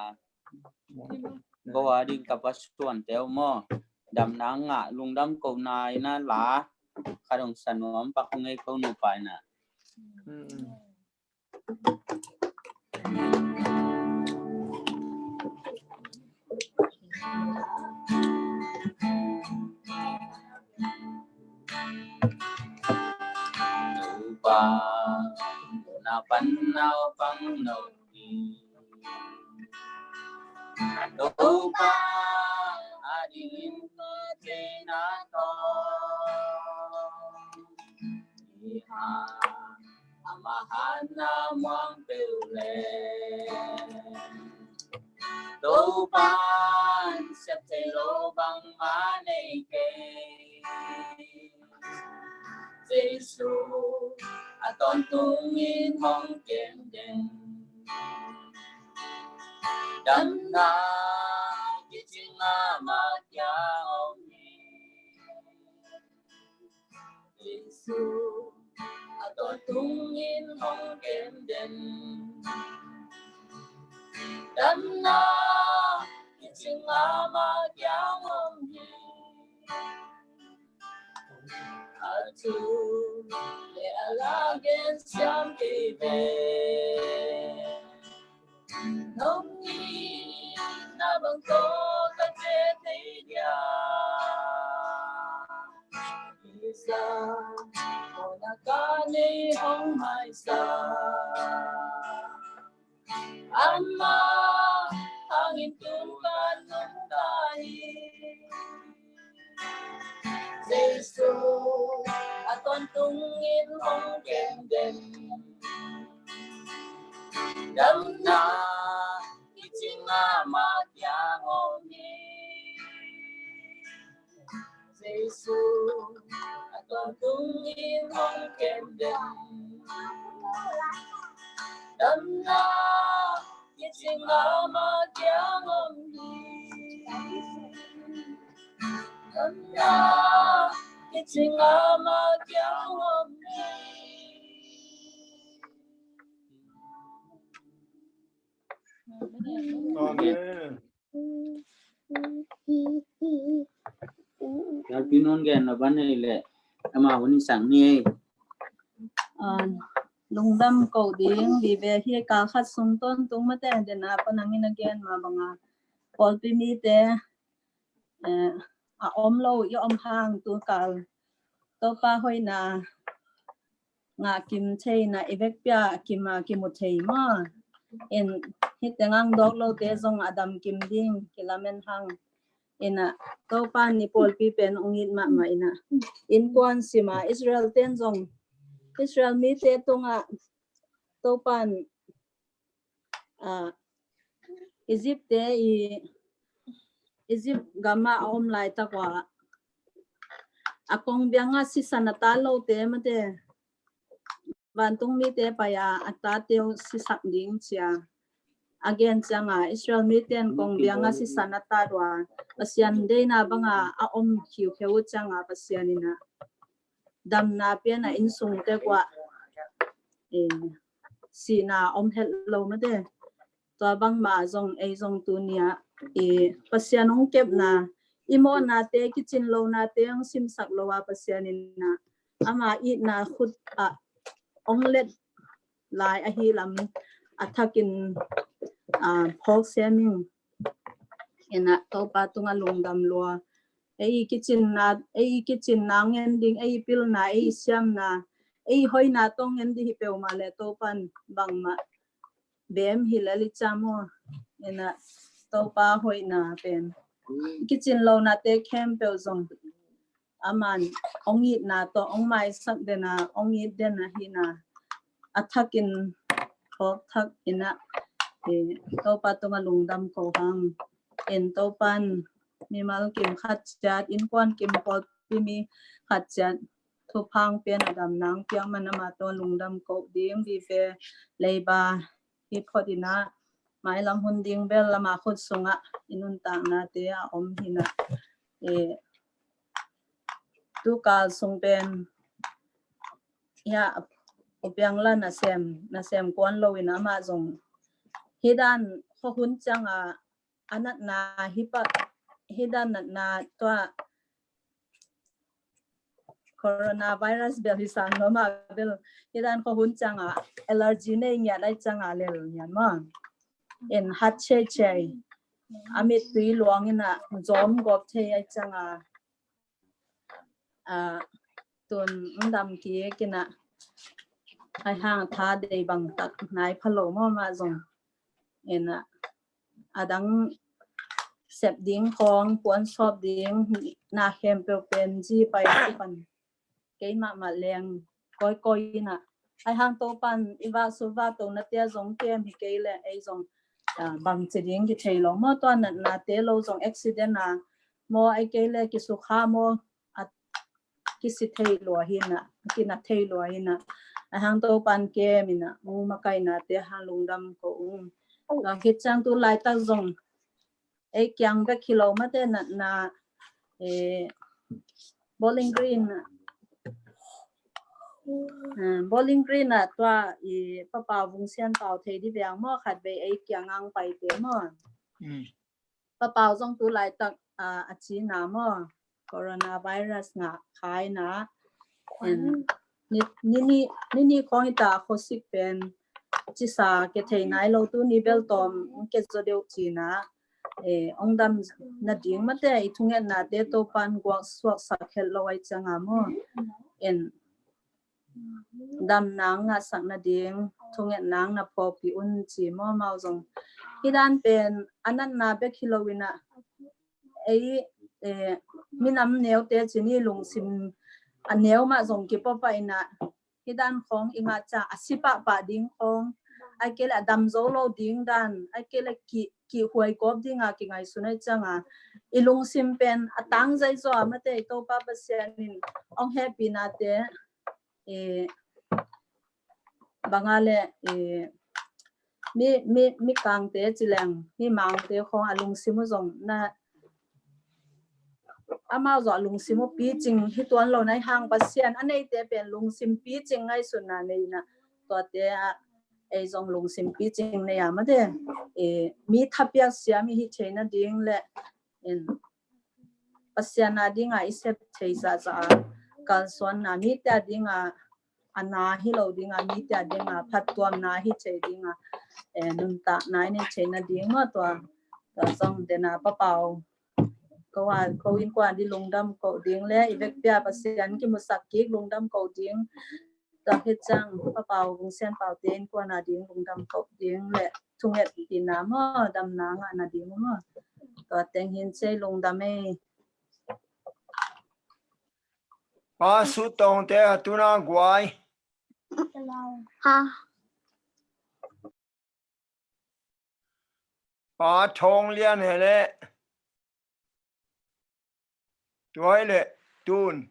ko a ding ka pasuante uh maw, damna ngah lungdam kohna in ah la khat hong sa nuam pak hong ei ko nupa in ah. Topa, na pan naupang no ni. Topa, a ding in ko te na to. Iha a mahan na muang peuh le Topa'n sep thei lo bangmah nei kei. Jesu a tawntung in hong kem den. Damna kicing a mah kiang om hi. Jesu a tawntung in hong kem den. Damna kicing a mah kiang om hi. A thu le a la gen siam kei ve. Nong itna bang ko Isa, ona ka nei hong maisa. Ama hangin tung ka nungta hi. Jesu, a tawntung in hong kemdem. Damna kicing ama kiang om hi. Jesu, a tawntung in hong kemdem. Damna kicing ama kiang om hi. Damna kicing ama kiang om hi. Amen. Yalpi non gen na ban nei le ama hun sang ni ei. Ah, lungdam ko ding vive hi. Kal khat sung tawntung mate dena panangin a gen ma banga pawlpi mite, eh, a om lo i om hang tu kal Topa hoina ngah kim theina i vekpia kim a kimu thei maw. In hite ngang dawk lote zong a dam kim ding kilamen hang. Ina Topa ni pawlpi pen ong it mahmah ina. Innkuan sima Israel ten zong Israel mite tunga Topan ah, Egypt te i Egypt gama a om laitak ua a kong bianga sisan a ta lote mate vantung mite paia a tate uh sisak ding cia a gen cianga Israel mite in kong bianga sisan a ta ua Pasian deina banga a om khiukheu uh cianga Pasian ina damna piana innsung te kua eh, sihna om het lo mate. Tua bangma zong ei zong tunia eh, Pasian ong kepna i mawhnate kicin lonate ong simsak lo a Pasian ina ama itna khut a ong let lai ahi lam a thakin ah, phawk siaming. Ina Topa tunga lungdam lua. Ei kicinna, ei kicinna ngen ding, ei pilna, ei siamna, ei hoina tong ngen ding hi peuhmah le Topan bangmah bem hi le licha maw. Ina Topa hoina pen kicin lonate khempeuh zong aman ong itna tawh ong maisak dena ong it dena hina a thakin thawk thak ina eh, Topa tunga lungdam ko hang. In Topan mimal kim khat ciat innkuan kim pawlpi mi khat ciat thuphang pian a dam nang piang man ama tunga lungdam ko ding vive leiba hi phot ina mailam hun ding bel lama khut sunga i nuntaknate a om hina eh, tukal sung pen hia upiang la nasem nasem kuan lo ina ama zong hidan khohun cianga a natna hipa hidan natna tua coronavirus bel hi sang lo ma bel hidan khohun cianga allergy nei ngiat ai cianga lel ngiat ma en hat chei chei a mit tui luang ina zom gop thei ai cianga a tun undam kik ina ai hang tha dei bang tak nai phalo maw ma zong ina adang sep ding khong puan sawp ding na khempeuh pen zi pai si pan keimah mah leng koi koi ina ai hang Topan i vak su vak to na tia zong kem hi kei le ei zong ah, bang ci ding ki thei lo maw tua natnate lo zong accident a maw ai kei le kisukha maw a kisi thei lua hina kina thei lua hina ai hang Topan kem ina mu makainate hang lungdam ko ung. Tua khit ciang tu laitak zong ei kiang bek hi lo mate natna eh, Bowling Green ah, Bowling Green ah tua i Papa Vung Sian Pau thei di veng maw khat vei ei kiang ang pai te maw. Papa zong tu laitak ah, a cina maw coronavirus ngah khaina nini nini khong ita khosik pen cisa ke thei nai lo tu ni bel tom ke zo deuh cina eh, hong dam nading mate, i thungetnate Topa'n guak suaksak het lo ahih ciangin maw, in damna ngahsak nading thungetna na phawkpih un ci maw, amau zong. Hih dan pen a natna bek hi lo in ah, ei, eh, minam neute ci ni, lungsim a neu mah zong kipawlpawh in ah, hih dan khawng i ngah ciang a si pahpah ding khawng, ahih kei leh a dam zo lo ding dan, ahih kei leh ki, kihhuai kawp ding a kingaihsun ahih ciangin, i lungsim pen a tangzai zaw a mate, i Topa Pasian in hong hehpihnate, eh, bang a leh, eh, mi, mi, mi kangte ci leng, mi mangte khawng a lungsim uh zong na, amau zong a lungsim uh picing hi tuan lo na hih hang, Pasian a neite pen lungsim picing ngaihsutna nei in ah, tuate ah ei zong lungsim picing nei a mate, eh, mi thapiak siam i hih theih nading leh, in, Pasian a ding a i sep thei zahzah a kalsuanna, mite a ding a a na hi lo ding a, mite a ding a phattuamna hi thei ding a, eh, nuntakna i nei thei nading maw, tua, tua zong den a Pa Pau, ko a, ko innkuan ding lungdam koh ding leh i vekpi a Pasian kimusak kik lungdam koh ding. Tua hi ciang Pa Pau, Vung Sian Pau te innkuan a ding lungdam koh ding leh thungetpihna maw, damna ngah nading maw. Tua teng hi in, ci ei, lungdam ei. Pa Su Tawng te a tun a guai. Ha. Pa Thawng Lian he leh. Tua hi leh tun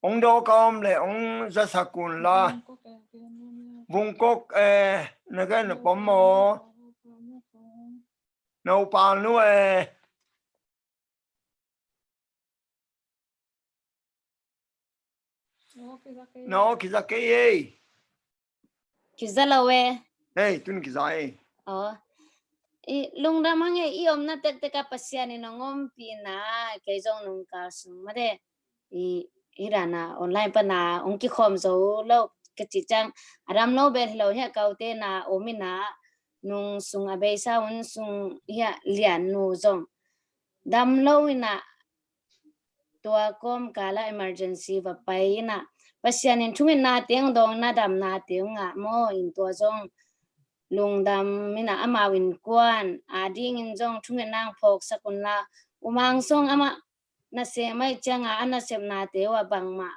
hong dawk a om leh hong zasak un la. Vung Kok, eh, na gen na pom maw? Na upa nu, eh. Na aw kiza kei ei. Kiza lo e. Hei, tun kiza ei. Aw. I lungdam hang e, i omna tektek a Pasian in hong ompihna, kei zong nungkal sung mate. I, i dan a online pan a hong kikhawm zo lo ka cih ciang, a dam lo bel hi lo hi a, kote na om in a, nung sung a beisa hun sung hi a, Lian nu zong dam lo in a, tua kawmkal ah emergency va pai in a, Pasian in thungetnate hong dawng in a, damnate hong ngah maw, in tua zong lungdam in a, amau innkuan a dingin zong thungetna hong phawksak un la. U Mang Song amah nasem ahih ciang a, a nasepnate uh ah bangmah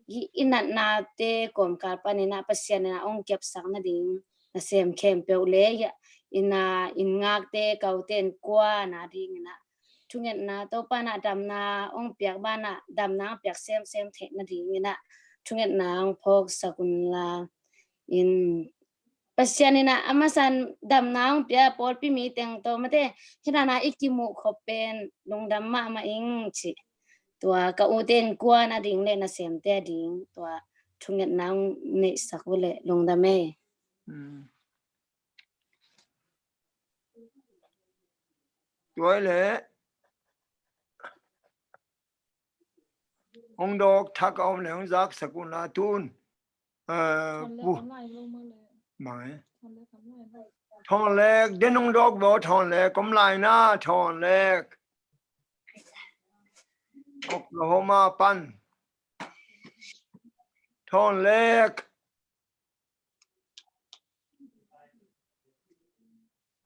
hih i natnate kawmkal panin a Pasian in a hong kiapsak nading nasem khempeuh le, hih i na, i ngakte, kote innkuan a dingin a thungetna, Topa in a damna hong piak banah damna hong piak semsem theih nadingin a thungetna hong phawksak un la. In Pasian in a, a masa in damna hong pia pawlpi mi teng tawh mate, hih dan a i kimuh khop pen lungdam mahmah ing ci. Tua ka ute innkuan a ding le nasemte a ding, tua thungetna hong neihsak uh leh lungdam e. Hmm. Tua hi leh hong dawk thak a om leh hong zaksak un la tun. Eh, pu. Bang e. Thawn Lek, den hong dawk bo, Thawn Lek, om lai na, Thawn Lek. Oklahoma pan. Thawn Lek.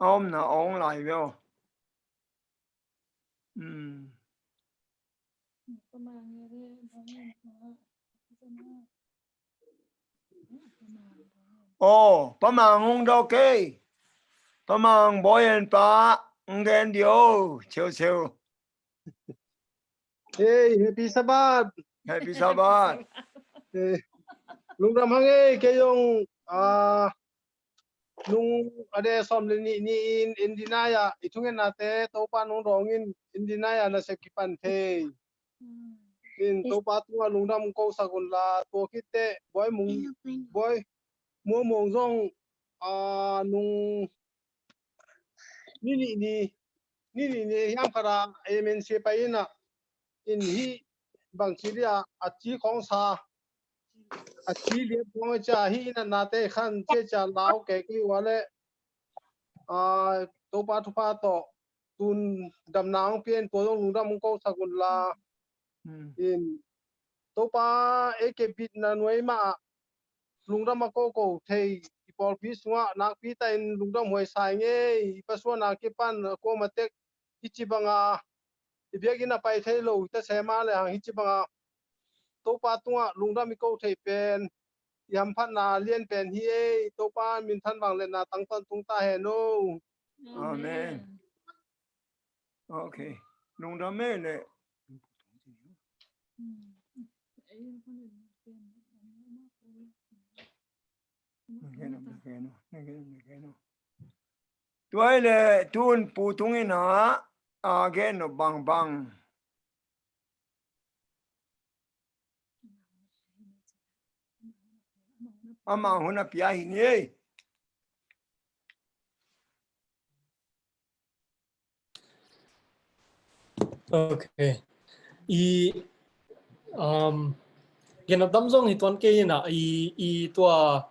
A omna ong lai veo. Hmm. Oh, Pa Mang hong dawk kei. Pa Mang, Boy and Pa hong gen di o, cheu cheu. Hey, happy Sabbath. Happy Sabbath. Eh, lungdam hang e, kei zong, ah, nung a de sawm le nih ni-in Indiana ah i thungetnate Topa nung dawng in Indiana ah nasep kipan thei. In Topa tungah lungdam kosak un la, tua khit teh Boy Mung, Boy Muang Muang zong, ah, nung ni nih ni, ni nih ni hiam khat ah M N C pai in ah, in hih bang ci dia, a ci khawng sa, a ci liat khawng cia, hih in a nate khan cia cia lau kei kei ua le, ah, Topa thupha tawh tun damna hong pia in, tua zong lungdam hong kosak un la. Hmm. In Topa ei kepbitna nuai mah ah lungdam a koko thei i pawlpi sungah nakpi ta in lungdam huai sa ing ei. I pasuan a kipan a kuama tek i ci banga i biakinn a pai thei lo i ta se mah le hang hi ci banga Topa tungah lungdam i ko thei pen i hamphatna lian pen hi ei. Topa minthan vangliatna tang tawntung ta hen o. Amen. Ok. Lungdam ei le. Tua ei le tun pu tung in a, a gen no bangbang. Ama hun a pia hi ni ei. Ok. I, um, gen a tam zong hi tuan kei in a, i, i tua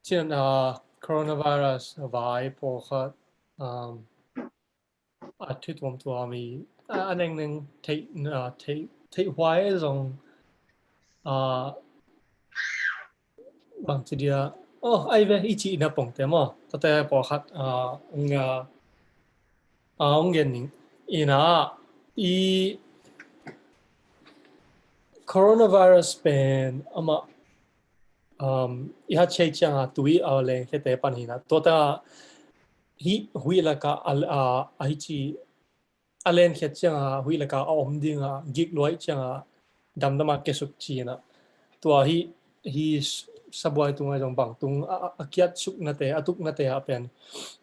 cin a coronavirus vai pawlkhat, um, a thu tuamtuam i, a, a nengneng theih, a, theih, theih huai zong, a, bangci dia, oh, ai ve, i cihna pongte maw. Tuate pawlkhat, a, ong, a, a, ong gen ning. Ina, i coronavirus pen amah, um, i hat chei cianga tui a leng khete pan hina. Tuata hi, hui laka a, a, a hi ci a lenkhiat cianga huih laka a om dinga gikluai cianga damdama kiasuk cina. Tua hi, hi sabuai tunga zong bang tung a, a, a kiat suknate, a tuknate a pen.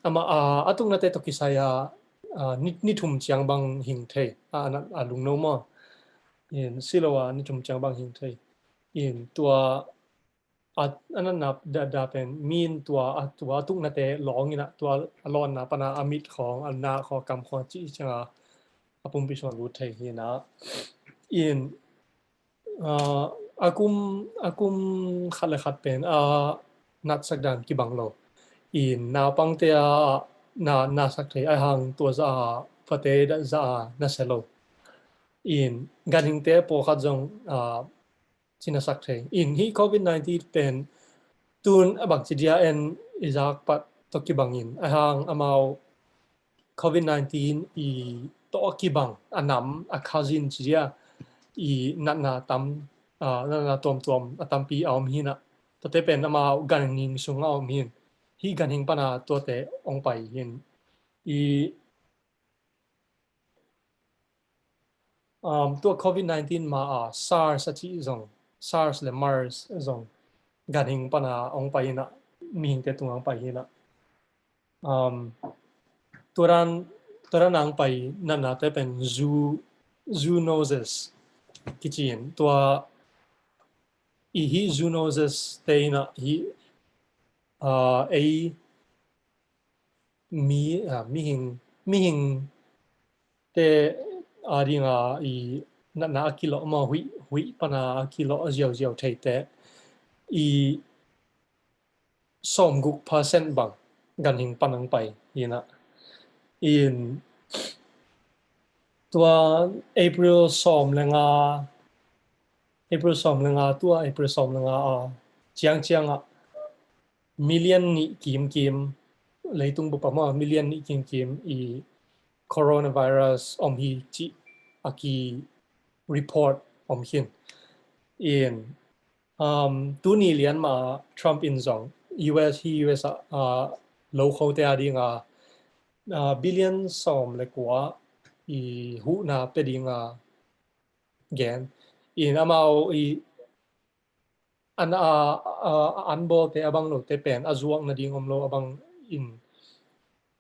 Ama a, a tuknate tawh kisai a, a, ni, ni thum ciang bang hing thei. A, a, a lungno maw. In silo a ni thum ciang bang hing thei. In tua a, a natna dah, dah pen min tua, a, tua a tuknate lawng ina tua a lawnna pana a mit khawng, a na khawng, a kam khawng cih cianga a pumpi sung a lut thei hi ina. In, a, a kum, a kum khat le khat pen a natsak dan kibang lo. In naupangte a na, nasak thei a hang tua za a, fate dah za a nasia lo. In ganhingte pawlkhat zong, a, cinasak thei. In hi covid nineteen pen tun a bangci dia en i zak pat tawh kibangin a hang amau covid nineteen i tawh a kibang a nam a cousin ci dia i natna tam, a, natna tuamtuam a tampi a om hina. Tuate pen amau ganhing sung a om hin. Hi ganhing pana tuate ong pai hin. I Um, tua covid nineteen ma a SARS a cih zong, SARS le MERS zong ganhing pana ong pai ina, mihingte tunga ong pai ina. Um, tua dan, tua dan a ong pai natnate pen zoo, zoonosis kici in. Tua i hi zoonosis te ina hi, uh, ei mi, a, mihing, mihingte a dinga i natna a kilawh maw, huih, huih pana a kilawh a ziauziau theite i sawmguk percent bang ganhing pan ang pai ina. In tua April sawm le nga, April sawm le nga, tua April sawm le nga a ciangciang ah million nih kimkim, leitung bup ah maw million nih kimkim i coronavirus om hi cih a ki report om hin. In, um, tuni lian mah Trump in zong U S hi U S ah, uh, lokhote a dinga, uh, billion sawm le kua i huhna pia dinga gen. In amau i an a, a, a an bawlte a bang lote pen a zuak nading om lo a bang in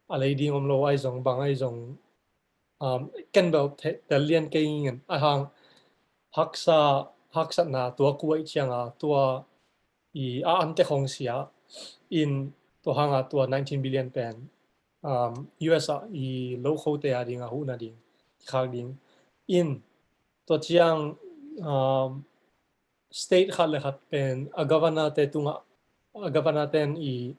a lei ding om lo ai zong bang ai zong, um, ken bel tel lian kei ngin a hang haksa, haksatna tua kuai cianga tua i a ante khong sia in tua hanga tua nineteen billion pen, um, U S ah i lokhote a dinga huhna ding, khak ding in tua ciang, um, state khat le khat pen a governor te tungah, a governor ten i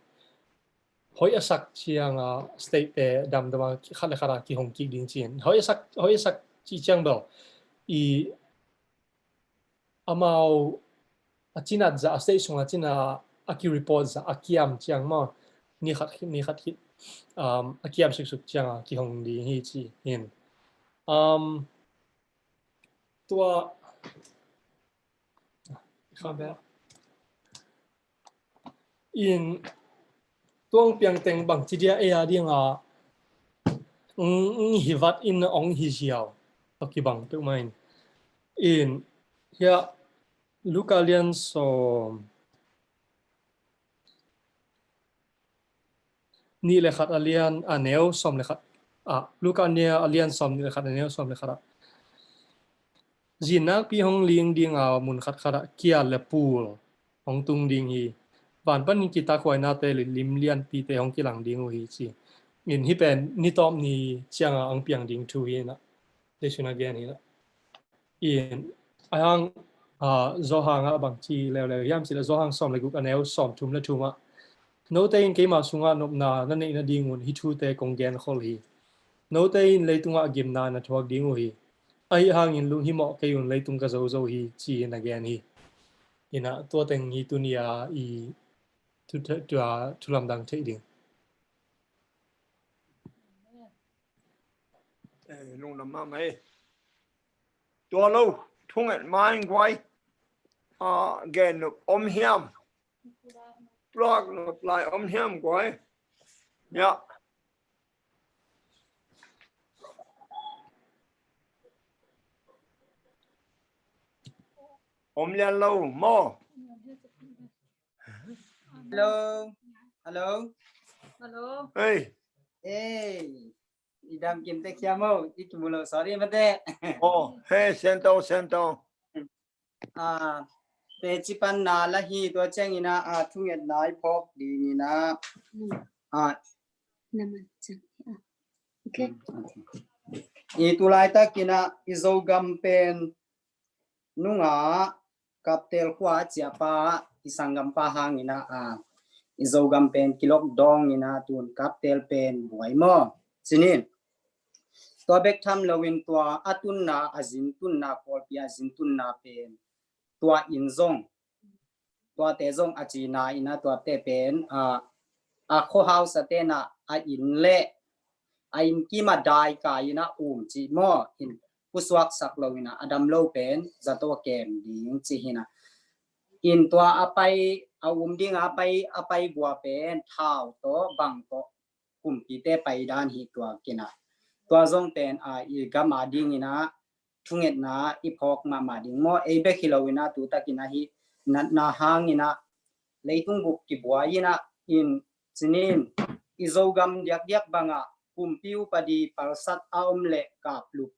hoih a sak ciang a state te damdam a khat le khat a kihong kik ding ci-in. Hoih a sak, hoih a sak ci ciang bel i amau a cinat zah a state sung a cinat a ki-report zah a kiam ciang maw, ni khat khit, ni khat khit, um, a kiam siksuk ciang a kihong ding hi ci hi. Um, tua in tuang piang teng bang ci dia ei a ding a, mm, hi vat in ong hi ziau. Tua kibang peuhmah in. In, hia, Luka lian sawm nih le khat a lian a neu sawm le khat. Ah, Luka nia a lian sawm nih le khat a neu sawm le khat ah, zin nakpi hong ling ding a mun khat khat ah kial le pul hong tung ding hi. Van panin kitakhuainate le lim lianpite hong kilang ding uh hi ci. In hih pen ni tawp ni ciang a ang piang ding thu hi na. Te suna gen hi na. In, a hang, ah, Johan ah bang ci leuleu hiam ci le Johan sawm le guk a neu sawm thum le thum ah, note in keima sungah nopna na neih nadingun hih thute kong gen khol hi. Note in leitungah gimna na thuak ding uh hi. Ahi hangin lunghimawh kei un, leitung ka zo zo hi ci-in a gen hi. Ina tua teng hi tuni a i thu, thu, thu, thulamdang theih ding. Eh, lungdam mahmah hi. Tua lo, thunget mai guai. Ah, gen nop om hiam. Plak nop lai om hiam guai. Ya. Om lian lo maw. Hello. Hello. Hello. Hey. Hey. I dam kim tek hiam maw, i kimu lo, sorry mate. Oh, hey, sian to, sian to. Ah, teci panna la hi, tua ciangin ah, ah, thungetna i phawk dingin ah. Ah. Okay. I tulaitakin ah, i Zogam pen nungah Kaptel khua a ciahpa, i sanggampa hangin ah, ah, i Zogam pen kilockdown in ah, tun Kaptel pen buai maw. Cinin. Tua bek tham loin tua a tunna, a zin tunna, pawlpi a zin tunna pen tua in zong, tuate zong a cina in ah tuate pen, ah, a khuahausa ten ah a inn le a inn kim a dai kai in ah um cih maw, in pusuaksak lo in ah a dam lo pen zato a kem ding cih hi na. In tua a pai, a um ding a pai, a pai gua pen thau tawh bang tawh kumpite pai dan hi tua kin ah. Tua zong pen, ah, i gam a dingin ah thungetna i phawk mahmah ding maw, ei bek hi lo in ah tu takin ah hih natna hangin ah leitung bup kibuai in ah, in cinin i Zogam diakdiak bangah kumpi upadi palsat a om le kaplup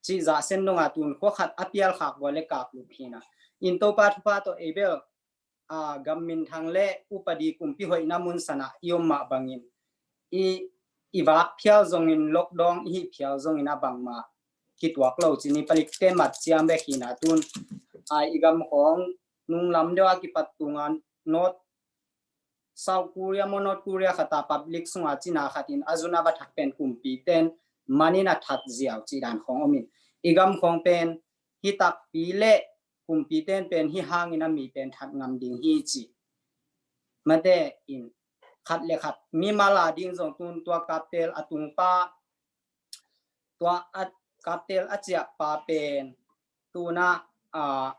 cih zah sem dongah tun khua khat a pial khak gua le kaplup hi na. In Topa thupha tawh ei bel, ah, gam minthang le upadi kumpi hoihna mun sanah i om mah bangin i, i vak phial zongin lockdown i hih phial zongin a bangmah kituak lo cin, i palikte mat ciam bek hi na. Tun, ah, i gam khawng nunglam deuh a kipat tunga North, South Korea maw, North Korea khat a public sungah cina khat in a zun a va thak pen kumpi ten manin a that ziau cih dan khawng om in, i gam khawng pen hih takpi le kumpi ten pen hih hangin a mi pen that ngam ding hi cih. Mate in khat le khat mimal a ding zong tun tua Kaptel a tungpa, tua a Kaptel a ciahpa pen tuna, ah,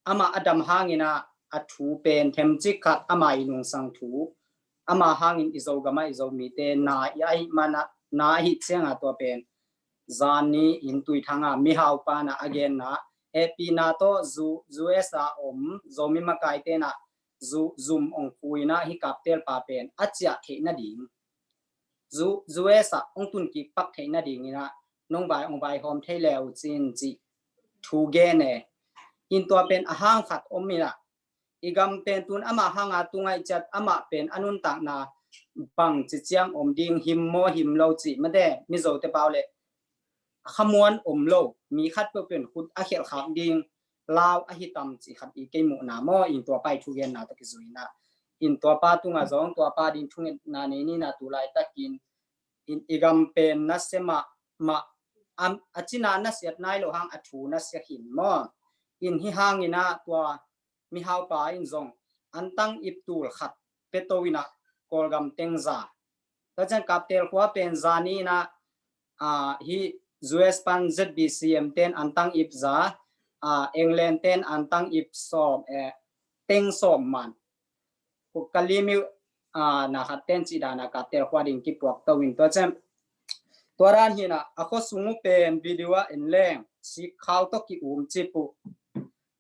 amah a dam hangin ah a thu pen themcik khat amah i nungsang thu, amah hangin i Zogam ah i Zomite na i ahi mana, na ahi cianga tua pen zan ni in Tuithang a mihau pana a genna, hehpihna tawh zu, U S a om Zomi makaite na zu, zum ong phuina hih Kaptel pa pen a ciah theih nading, zu, U S a ong tun kik pak theih nadingin ah nong vai ong vaihawm thei leu cin cih thu gen e. In tua pen a hang khat om in ah, i gam pen tun amah hanga tu ngaih ciat amah pen a nuntakna bang ci ciang om ding, him maw him lo cih mate, Mizote pau le khamuan om lo, mi khat peuh pen khut a khelh khak ding lau ahi tam cih khat i kei muhna maw, in tua pai thugenna tawh kizui in ah. In tua pa tungah zong tua pa ding thungetna nei ni na, tu laitakin in i gam pen nasia mahmah, am, a cina nasiat nai lo hang a thu nasia khin maw. In hi hangin ah tua mihaupa in zong antang ip tul khat pia to in ah Kawlgam teng za. Tua ciang Kaptel khua pen za ni in ah, ah, hi U S pan Z B C M ten antang ip za, ah, England ten antang ip sawm, eh, teng sawm man. Ka limit, ah, na khat ten cih dan a Kaptel khua ding kipuak to in tua ciang. Tua dan hi in ah a khua sung uh pen video ah en leng sik khau tawh ki-um cip uh.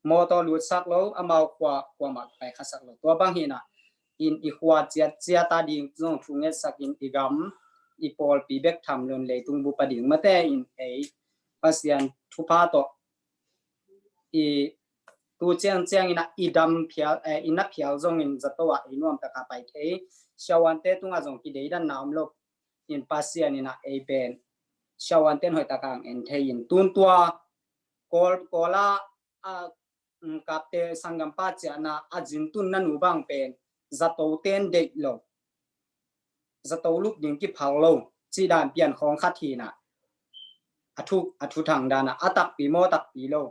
Mawtaw lutsak lo, amau khua, khua mah pai khasak lo. Tua bang hi in ah in i khua ciatciat a ding zong thungetsak in i gam, i pawlpi bek tham lo in leitung bup a ding mate in ei Pasian thupha tawh i tu ciangciang in ah i dam phial, eh, i na phial zongin zato ah ei nuam taka pai thei. Siavuante tungah zong kideidanna om lo in Pasian in ah ei pen siavuanten hoih taka ang en thei in tun tua Kawl, Kawl a, a, um, Kapte sanggampa ciahna a zin tun na nu bang pen zato ten deih lo, zato lup ding kiphal lo cih dan pian khawng khat hi in ah a thu, a thuthang dan ah a takpi maw takpi lo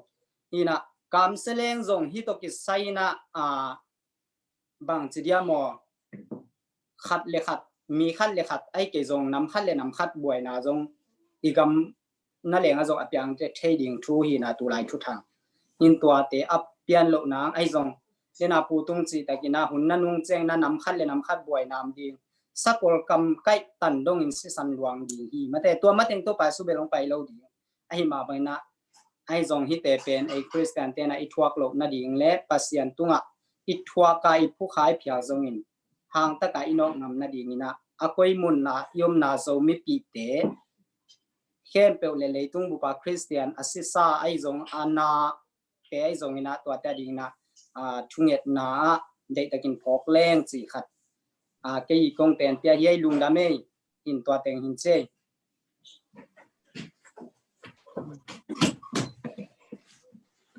hi in ah kamseleng zong hi tawh kisai in ah, a, bangci dia maw, khat le khat, mi khat le khat, ai kei zong nam khat le nam khat buaina zong i gam na leng a zong a piang thei ding thu hi in ah tu lai thuthang in tuate a pian loh nang ai zong, le na pu tung cih takin ah hun na nung ciang in ah nam khat le nam khat buaina om ding, sakol kam kaih tan dongin sisan luang ding hi mate, tua mateng Topa Jesu bel hong pai lo ding. Ahi mah bangin ah ai zong hite pen ei Khristian ten ah i thuak loh nading le Pasian tungah i thuak a i phukha i phial zongin hang taka i nawk ngam nading in ah a koi mun ah i omna Zomipihte khempeuh le leitung bup a Khristian a sisa ai zong a na te ai zong in ah tuate a ding in ah, ah, thungetna ah deihtakin phawk leng cih khat, ah, kei kong pen pia hi ei, lungdam ei. In tua teng hin ci ei.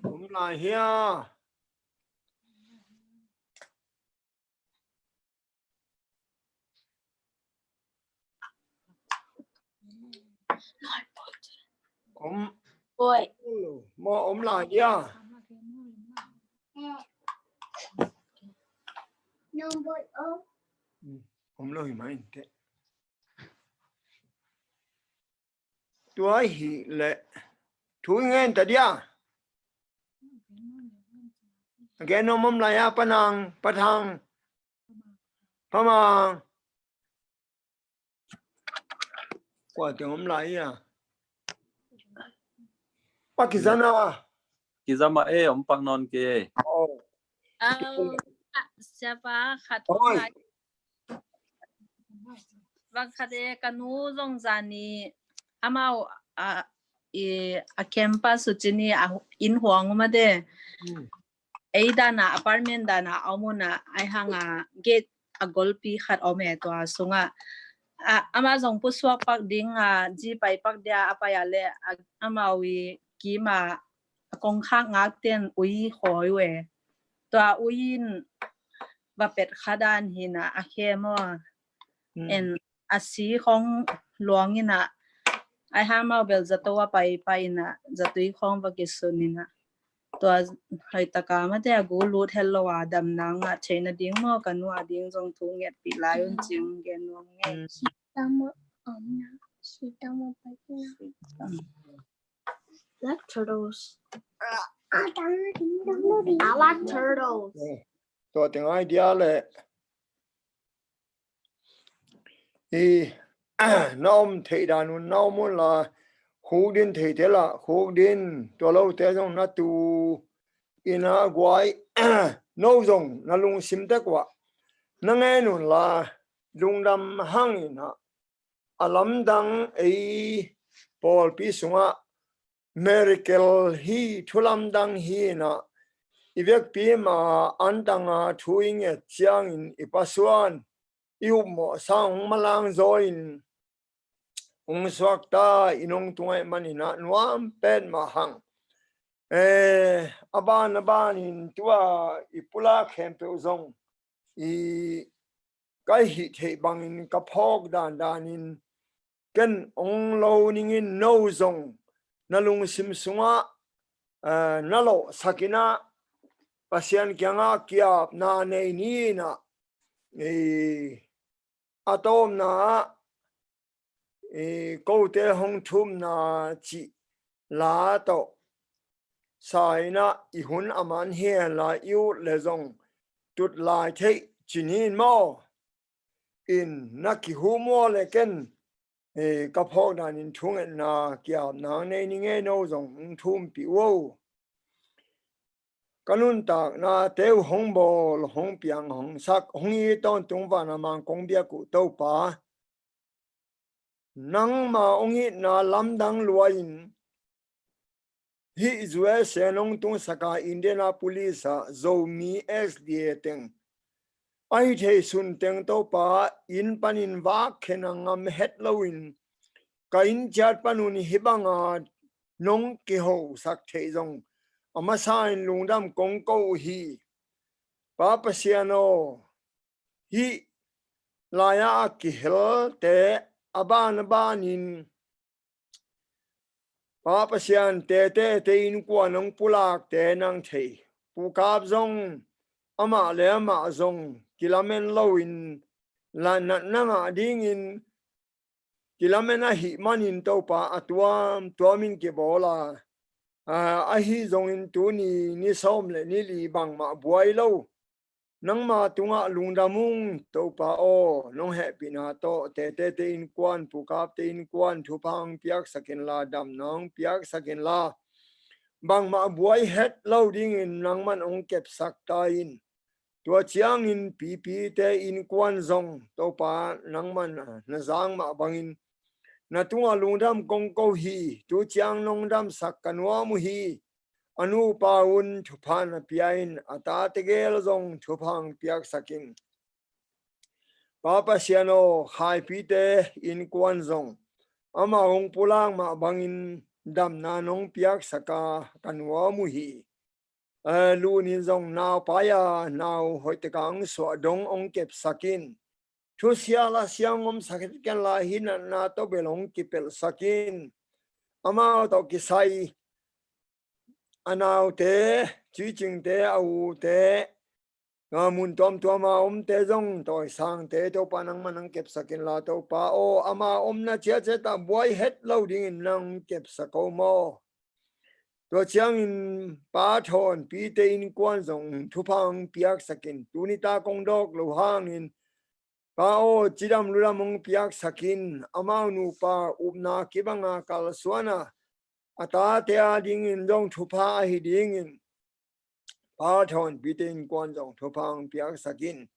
Om lai hia? Om. Oi. Maw, om lai hia? Om lo hi mai te. Tua hi le thu i ngen ta dia. Gen om om lai a, Pa Nang, Pa Thang, Pa Mang. Kua teng om lai a? Pa Kizana. Kizama e, om pak nawn kei. Oh. Siapa khat om lai. Bang khat e, ka nu zong zani amau a, i, a campus uh cini a inn huang uh mate. Hmm. Ei dana apartment dana a om un a, ai hanga gate a golpi khat om e, tua sunga a, ama zong pusuak pak ding a, zi pai pak dia a pai a le a, amau i kima a kongkhak ngak ten ui khawi uh e. Tua ui in va pet kha dan hi na a khem aw. En a si khong luang in a, ai ha mau bel zato a pai pai in a, zatui khong va kisun in a. Tua hai taka mate a gu lut het lo a, dam nang a theina ding maw, ka nu a ding zong thu ngetpih lai un cing gen nuam ngei. Sitamo om na, sitamo pai na. Black turtles. I like turtles. Tua teng idea le i na om theih dan un na om un la, khuk din theite la khuk din, tua lote zong na tu in a guai, no zong na lungsim tek uah na ngen un la, lungdam hang in a, a lamdang ei pawlpi sungah miracle hi, thulamdang hi in a, i vekpi ma antanga thu i nget ciangin i pasuan i upmawh sang hong malang zaw in hong suakta in hong tungaih man in a nuam pet mah hang. Eh, a ban a ban in tua i pulak khempeuh zong i ka hih theih bangin ka phawk dandanin ken ong lo ningin no zong na lungsim sungah eh, na lawhsakinah Pasian kiangah kiapna nei ninah i a tawpna ah i kote hong thumna cih la tawh sainah i hun a man hianla i ut le zong tut lai theih ci nin maw? In na kihum aw le ken eh, ka phawk danin thungetna kiapna nei ni ngei no zong hong thumpih uh. Ka nuntakna teu hong bawl hong piang hong sak hong i tawntung vana mang kong biak uh Topa. Nangma hong itna lamdang luain hih U S A nong tungsaka Indianapolis ah Zomi S D A teng ahi thei sun teng Topa inn panin vak khen a ngam het loin ka inn ciat panun hih banga nong kihosak theih zong a masa in lungdam kong ko uh hi. Pa Pasian aw, hih lai-ah a kihelte a ban a banin Pa Pasian tete te innkuan hong pulakte nang thei. Pukap zong amah le amah zong kilamen loin la natna ngah dingin kilamen ahih manin Topa a tuamtuamin kibawl a, ahi zongin tuni ni sawm le ni li bangmah buai lo nangma tungah lungdam ung Topa aw. Nong hehpihna tawh tete te innkuan pukap te innkuan thupha hong piaksak inla damna hong piaksak inla bangmah buai het lo dingin nangman hong kepsak ta in. Tua ciangin pipite innkuan zong Topa nangman na zang mah bangin na tungah lungdam kong ko hi. Tu ciang nong damsak ka nuam uh hi. A nupa un thupha na pia in a tate gel zong thupha hong piaksak in. Pa Pasian aw, Khaipite innkuan zong amah hong pulak mah bangin damna nong piaksaka ka nuam uh hi. Eh, lunin zong nau pai-a nau hoihtaka hong suah dong hong kepsak in. Thusia lasia hong omsak het kenla hih natna tawh bel hong kipelhsak in. Amau tawh kisai a naute, cicingte, a ute, a mun tuamtuama omte zong tawisangte Topa nangman hong kepsak inla Topa aw, ama omna ciatciat ah buai het lo dingin nang kepsak o maw? Tua ciangin Pa Thawnpite innkuan zong thupha hong piaksak in. Tuni ta kong dawk lo hangin Pa aw, cidam ludam hong piaksak in. Amau nupa upna kibanga kalsuana a tate a dingin zong thupha ahi dingin Pa Thawnpite innkuan zong thupha hong piaksak in.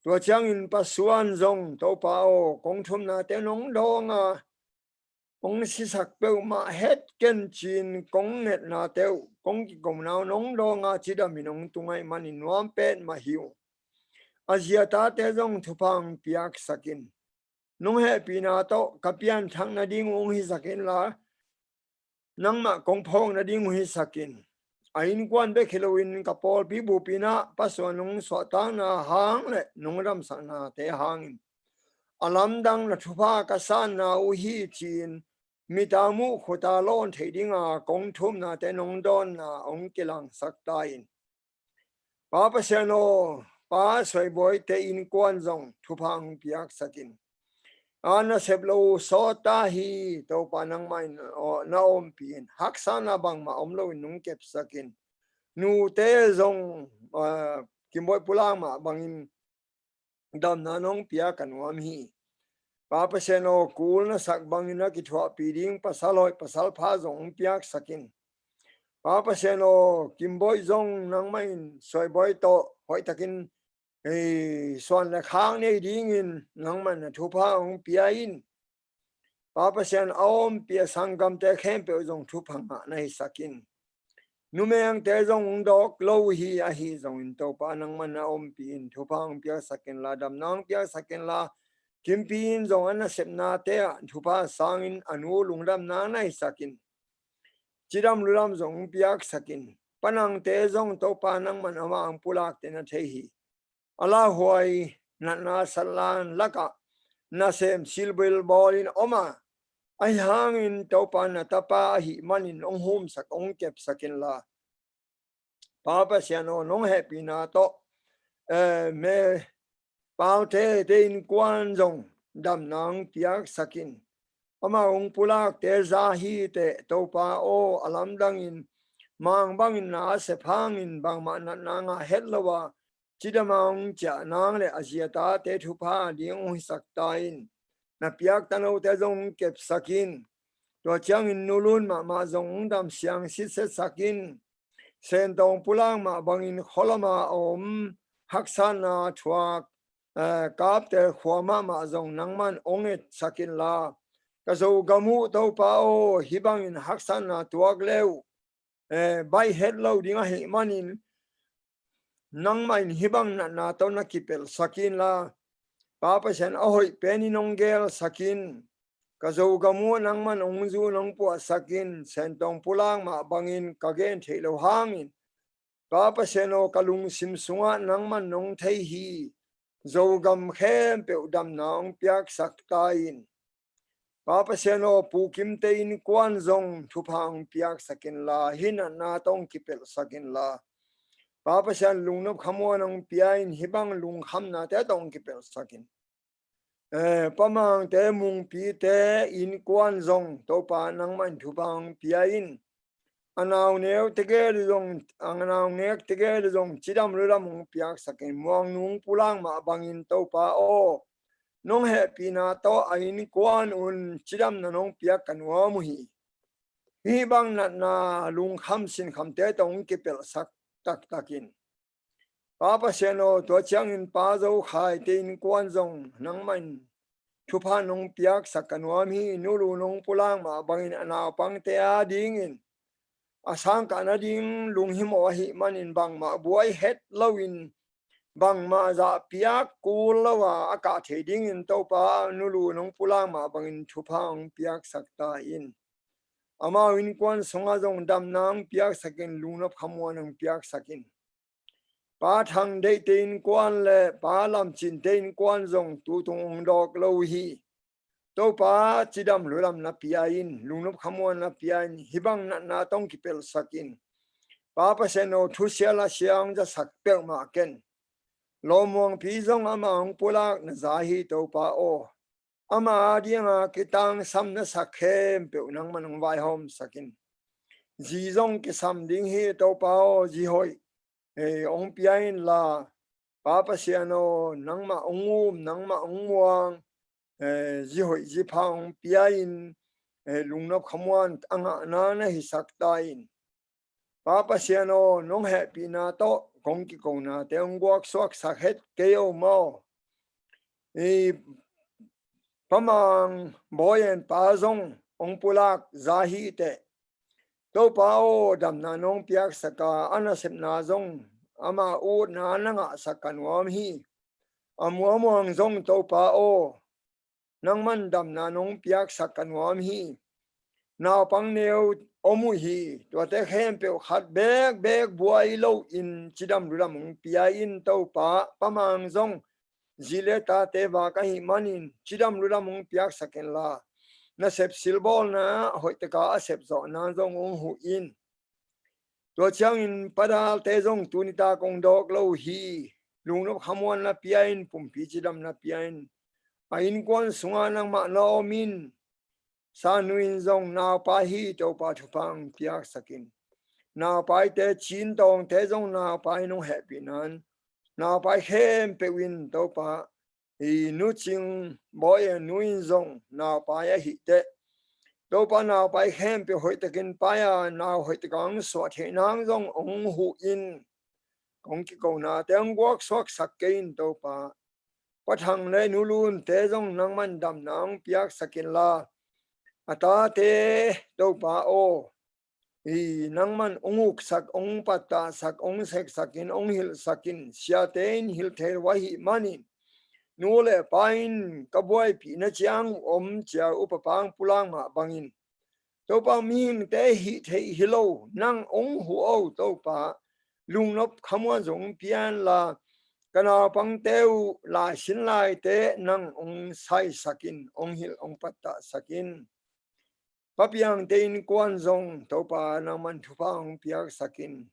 Tua ciangin Pa Suan zong Topa aw, kong thumnate nong dawnga hong sisak peuhmah het ken cin kong ngetnate uh kong kikomna uh nong dawnga cidamin hong tungaih manin nuam petmah hi uh. A zi a tate zong thupha hong piaksak in. Nong hehpihna tawh ka pianthak nading uh hong hisak inla nangmah kong phawk nading uh hisak in. A innkuan bek hi loin ka pawlpi bupinah Pa Suan nong suahtakna hang le nong damsaknate hangin a lamdang na thupha ka sanna uh hi ci-in mita muh khuta lawn theih dinga kong thumnate nong dawnna hong kilangsak ta in. Pa Pasian aw, Pa Suaibawite innkuan zong thupha hong piaksak in. A nasep lo uh sawt ta hi. Topa nangmah in na ompih in. Haksana bangmah om loin nong kepsak in. Nute zong ah, Kimboih pulak mah bangin damna nong pia ka nuam hi. Pa Pasian aw, kul na sak bangin a kithuahpih ding pasal hoih pasal pha zong hong piaksak in. Pa Pasian aw, Kimboih zong nangmah in Suaibawih tawh hoihtakin ei suan le khak nei dingin nangmah in na thupha hong pia in. Pa Pasian a ompih a sanggamte khempeuh zong thupha ngah na hisak in. Numengte zong hong dawk lo uh hi, ahi zongin Topa nangmah na ompih in thupha hong piaksak inla damna hong piaksak inla. Kimpi in zong a nasepnate ah thupha sangin a nu lungdamna na hisak in. Cidam ludam zong hong piaksak in. Panangte zong Topa nangmah in amah hong pulakte na thei hi. a lauhuai natna satlan lakah nasem silbil bawlin om a, ahi hangin Topa na tapa ahih manin hong humsak, hong kepsak inla, Pa Pasian aw, nong hehpihna tawh, eh, me paute te innkuan zong damna hong piaksak in. Amau hong pulakte za hi teh, Topa aw, a lamdangin mang bangin na a sep hangin bangmah natna ngah het lo a, cidam a hong ciah nang le a zi a tate thupha ding hong hisak ta in. Na piak tanote zong hong kepsak in. Tua ciangin Nu Lun mahmah zong hong dam siang sitsetsak in. Sentawng pulak mah bangin khualama a om haksatna thuak, eh, Kaptel khua mahmah zong nangman hong etsak inla, ka Zogam uh Topa aw, hih bangin haksatna tuak le uh, eh, baih het lo ding ahih manin, nangmah in hih bang natna tawh na kipelhsak inla, Pa Pasian, a hoih penin hong gelsak in. Ka Zogam uh nangman hong zu, nong puahsak in. Sentawng pulak mah bangin ka gen theih lo hangin, Pa Pasian aw, ka lungsim sungah nangman nong thei hi. Zogam khempeuh damna hong piaksak ta in. Pa Pasian aw, Pu Kimte innkuan zong thupha hong piaksak inla, hih natna tawh hong kipelhsak inla, Pa Pasian, lungnop khamuan hong pia in. Hih bang lungkhamnate tawh hong kipelhsak in. Eh, Pa Mangte, Mungpite innkuan zong Topa nangmah in thupha hong pia in. A nau neu tegel zong, a nau nek tegel zong cidam ludam hong piaksak in. Muang Nung pulak mah bangin Topa aw, nong hehpihna tawh a innkuan un cidamna nong piak ka nuam uh hi. Hih bang natna lungkham sinkhamte tawh hong kipelhsak taktak in. Pa Pasian aw, tua ciangin Pa Zo Khaite innkuan zong nangmah in thupha nong piaksak ka nuam hi. Nu Lu nong pulak mah bangin a naupangte adingin, a sangkah nading lunghimawh ahih manin bangmah buai het loin, bangmah zahpiak kul lo a, a kah thei dingin Topa Nu Lu nong pulak mah bangin thupha hong piaksak ta in. Amau innkuan sungah zong damna hong piaksak in, lungnop khamuan hong piaksak in. Pa Thang Deihte innkuan le Pa Lam Cinte innkuan zong tutung hong dawk lo uh hi. Topa cidam ludam na pia in, lungnop khamuan na pia in, hih bang natna tawh hong kipelhsak in. Pa Pasian aw, thusia lasia hong zasak peuhmah ken. Lawm Muangpi zong amah hong pulak na za hi Topa aw. Ama adinga kitangsam na sak khempeuh nangman hong vaihawmsak in. Zi zong kisam ding hi Topa aw, zi hoih, eh, hong pia inla, Pa Pasian aw, nangmah hong um, nangmah hong muang, eh, zi hoih zi pha hong pia in, eh, lungnop khamuan a ngahna na hisak ta in. Pa Pasian aw, nong hehpihna tawh kong kikonate hong guaksuaksak het kei o maw. I Pa Mang Bawi En pa zong hong pulak za hi teh. Topa aw, damna nong piaksak a, a nasepna zong ama utna na ngahsak ka nuam hi. A muamuang zong Topa aw, nangman damna nong piaksak ka nuam hi. Naupang neu om uh hi. Tuate khempeuh khat bekbek buai loin cidam ludam hong pia in Topa. Pa Mang zong zi le tate vak ahih manin cidam ludam hong piaksak inla, nasep silbawlna hoihtaka a sepzawhna zong hong huh in. Tua ciangin Pa Dalte zong tuni tak hong dawk lo uh hi. Lungnop khamuan na pia in, pumpi cidam na pia in. A innkuan sungah nangmah na om in. Sa Nu in zong naupai hi, Topa thupha hong piaksak in. Naupaite, Cin Tawngte zong naupai in hong hehpihna in, naupai khempeuh in Topa, i Nu Cing Bawi En nu in zong naupai ahih teh, Topa naupai khempeuh hoihtakin pai a, nau hoihtaka hong suah theih nang zong hong huh in. Kong kikonate hong guaksuaksak kei in Topa. Pa Thang le Nu Lunte zong nangman damna hong piaksak inla, a tate Topa aw, i nangman hong uksak, hong pattahsak, hong seksak in, hong hilhsak in. Siate in hilh thei lo ahih manin, nu le pa in ka buaipihna ciang uh om cia, upa pang pulang mah bangin, Topa, mihingte hih theih hi lo, nang hong huh o Topa. Lungnop khamuan zong pia inla, Ka naupangte uh laisin laite nang hong saisak in, hong hilh hong pattahsak in. Papiangte innkuan zong Topa nangman thupha hong piaksak in.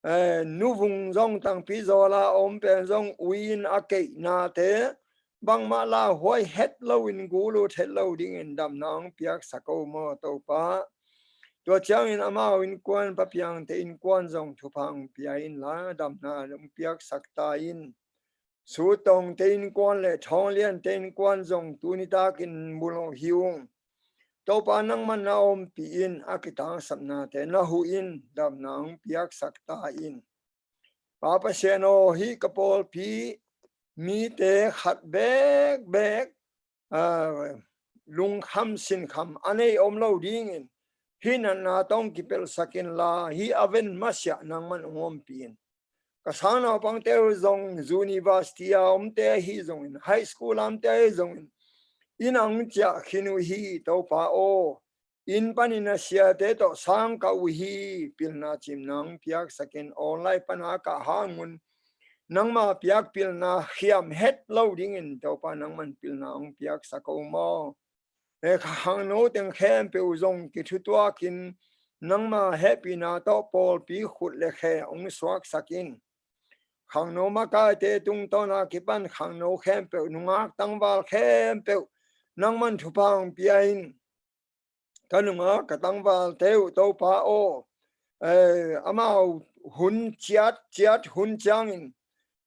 Eh, nuvung zong tangpi zawla a om pen zong ui-in a keihnate bangmah lauhuai het loin gul ut het lo dingin damna hong piaksak o maw Topa. Tua ciangin amau innkuan, Papiangte innkuan zong thupha hong pia inla damna hong piaksak ta in. Sutongte innkuan le Thongliante innkuan zong tuni takin mu lo hi ung. Topa nangman na ompih in, a kitangsapnate na huh in, damna hong piaksak ta in. Pa Pasian aw, hih ka pawlpi mite khat bekbek, ah, lungkham sinkham a nei om lo dingin hih natna tawh hong kipelhsak inla, hih a ven masiah nangman hong ompih in. Ka sang naupangte uh zong university a omte ahi zongin, high school a omte ahi zongin, inn ah hong ciah khin uh hi Topa aw. Inn panin a siate tawh sang kah uh hi, pilna cimna hong piaksak in. Online pana kah hang un nangma piak pilna khiam het lo dingin Topa nangman pilna hong piaksak o maw. Eh, khangno teng khempeuh zong kithutuakin nangma hehpihna tawh pawlpi khut le khe hong suaksak in. Khangno makaite tungtawna kipan khangno khempeuh, nungak tangval khempeuh nangman thupha hong pia in. Ka nungak ka tangvalte uh Topa aw, eh, amau hun ciat ciat hun ciangin,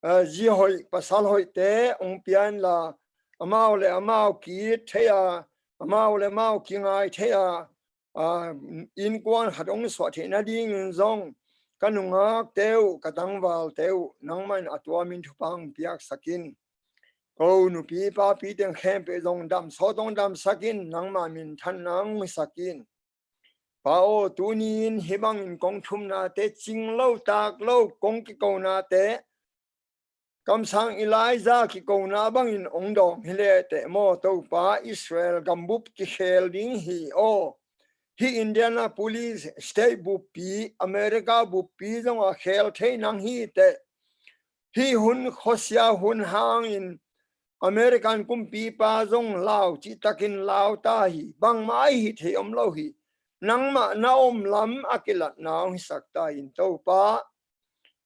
eh, zi hoih pasal hoihte hong pia inla, amau le amau ki-it thei a, amau le amau kingai thei a, ah, innkuan khat hong suah theih nadingin zong ka nungakte uh, ka tangvalte uh nangman a tuamin thupha hong piaksak in. Ko nupi papi teng khempeuh zong damsawt hong damsak in, nangma minthanna hong hisak in. Pa aw, tuni-in hih bangin kong thumnate cing lo tak lo, kong kikonate kamsang Elijah kikona bangin hong dawng hi leh teh maw Topa, Israel gambup kikhel ding hi aw. Hih Indianapolis state buppi, America buppi zong a khel thei nang hi teh. Hih hun khuasia hun hangin American kumpipa zong lau cihtakin lau ta hi. Bangmah ahi thei om lo hi. Nangmah na om lam a kilatna hong hisak ta in Topa.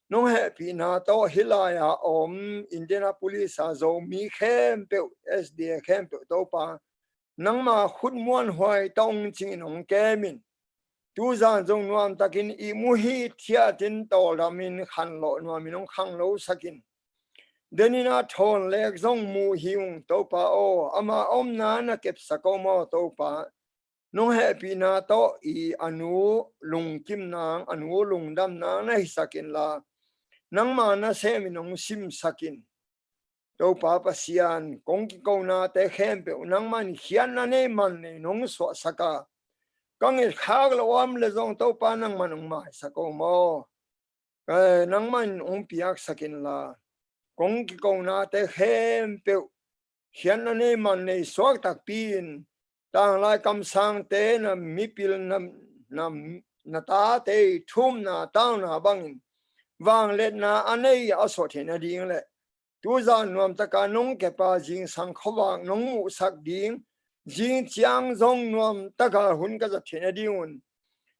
Nong hehpihna tawh hih lai-a om Indianapolis a Zomi khempeuh, S D A khempeuh Topa, nangma khut muanhuai tawh hong cingin hong kem in. Tuzan zong nuamtakin ihmu hithiatin tawldamin khanlawh nuamin hong khanglosak in. Denin a thawn lek zong mu hi ung Topa aw, ama omna na kepsak o maw Topa. Nong hehpihna tawh i a nu lungkim nang, a nu lungdam nang na hisak inla, nangma nasemin hong simsak in. Topa Pasian, kong kikonate khempeuh nangman khiatna nei man nei nong suahsak a, ka ngetkhak loh a om leh zong Topa nangman hong maisak o maw. Eh, nangman hong piaksak inla, kong kikonate khempeuh khiatna nei man nei suak takpi in, tanglai kamsangte na mipil na, na, na tate thumna tauna bangin vangliatna a nei a suah theih nading le tuzan nuamtaka nong kepa zingsang khuavak nong muhsak ding, zing ciang zong nuamtaka hun ka zat theih nadingun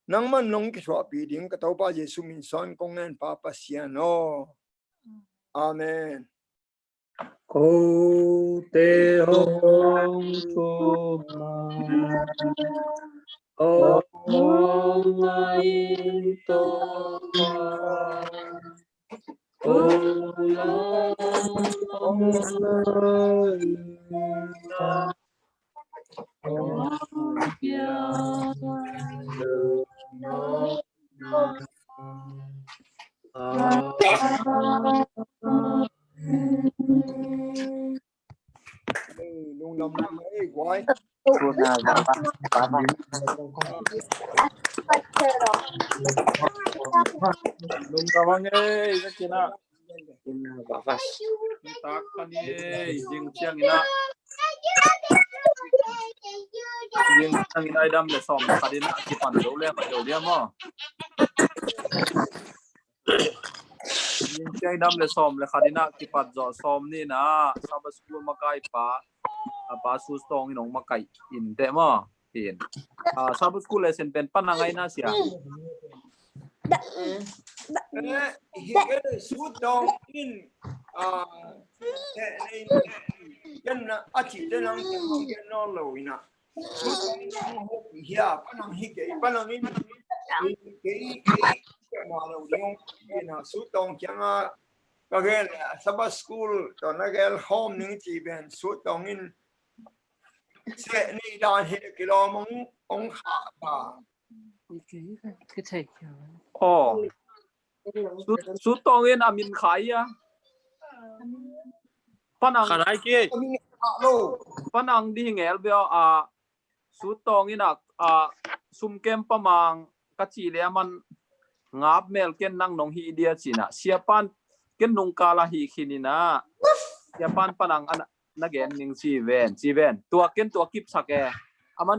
nangman nong kithuahpih ding ka Topa Jesu min suan kong ngen Pa Pasian aw. Amen. Kote hong thum a, hong a in Topa, hong a in Topa. Lungdam ang ei, ka kina. Nitak khan ei, zing ciangin ah. Zing ciangin ah i dam le sawm khat in ah kipan zo le, pai zo dia maw. Inn ciang dam le sawm le khat in ah kipat zawh sawm ni in ah Sabbath School makai pa, a pa Sutawng in hong makai in teh maw. Hi in. Ah, Sabbath School lesson pen pan a ngai na sia. Eh, hi kei Sutawng in, ah, eh, eh, ken na a ci te nang ken nawn lo in ah. Sutawng in hong hawh hi a, pan ang hi kei, pan ang in, kei, kei, kei, ma lo ding hong hi in ah, Sutawng kiang a ka gen le, Sabbath School tawh na gel hawm ning ci ven, Sutawng in seh nei dan hi kilawm hong, hong khah ta. Aw. Sut, Sutawng in a min khai a. Pan ang, khanai ki. Pan ang di ngel bia a, Sutawng in a, a, sum kem pa mang ka ci le a man ngap mel ken nang nong hi dia ci in ah. Sia pan ken nung kal a hi khin in ah. Sia pan pan ang a na, na gen ning ci ven, ci ven. Tua ken tua kip sak e.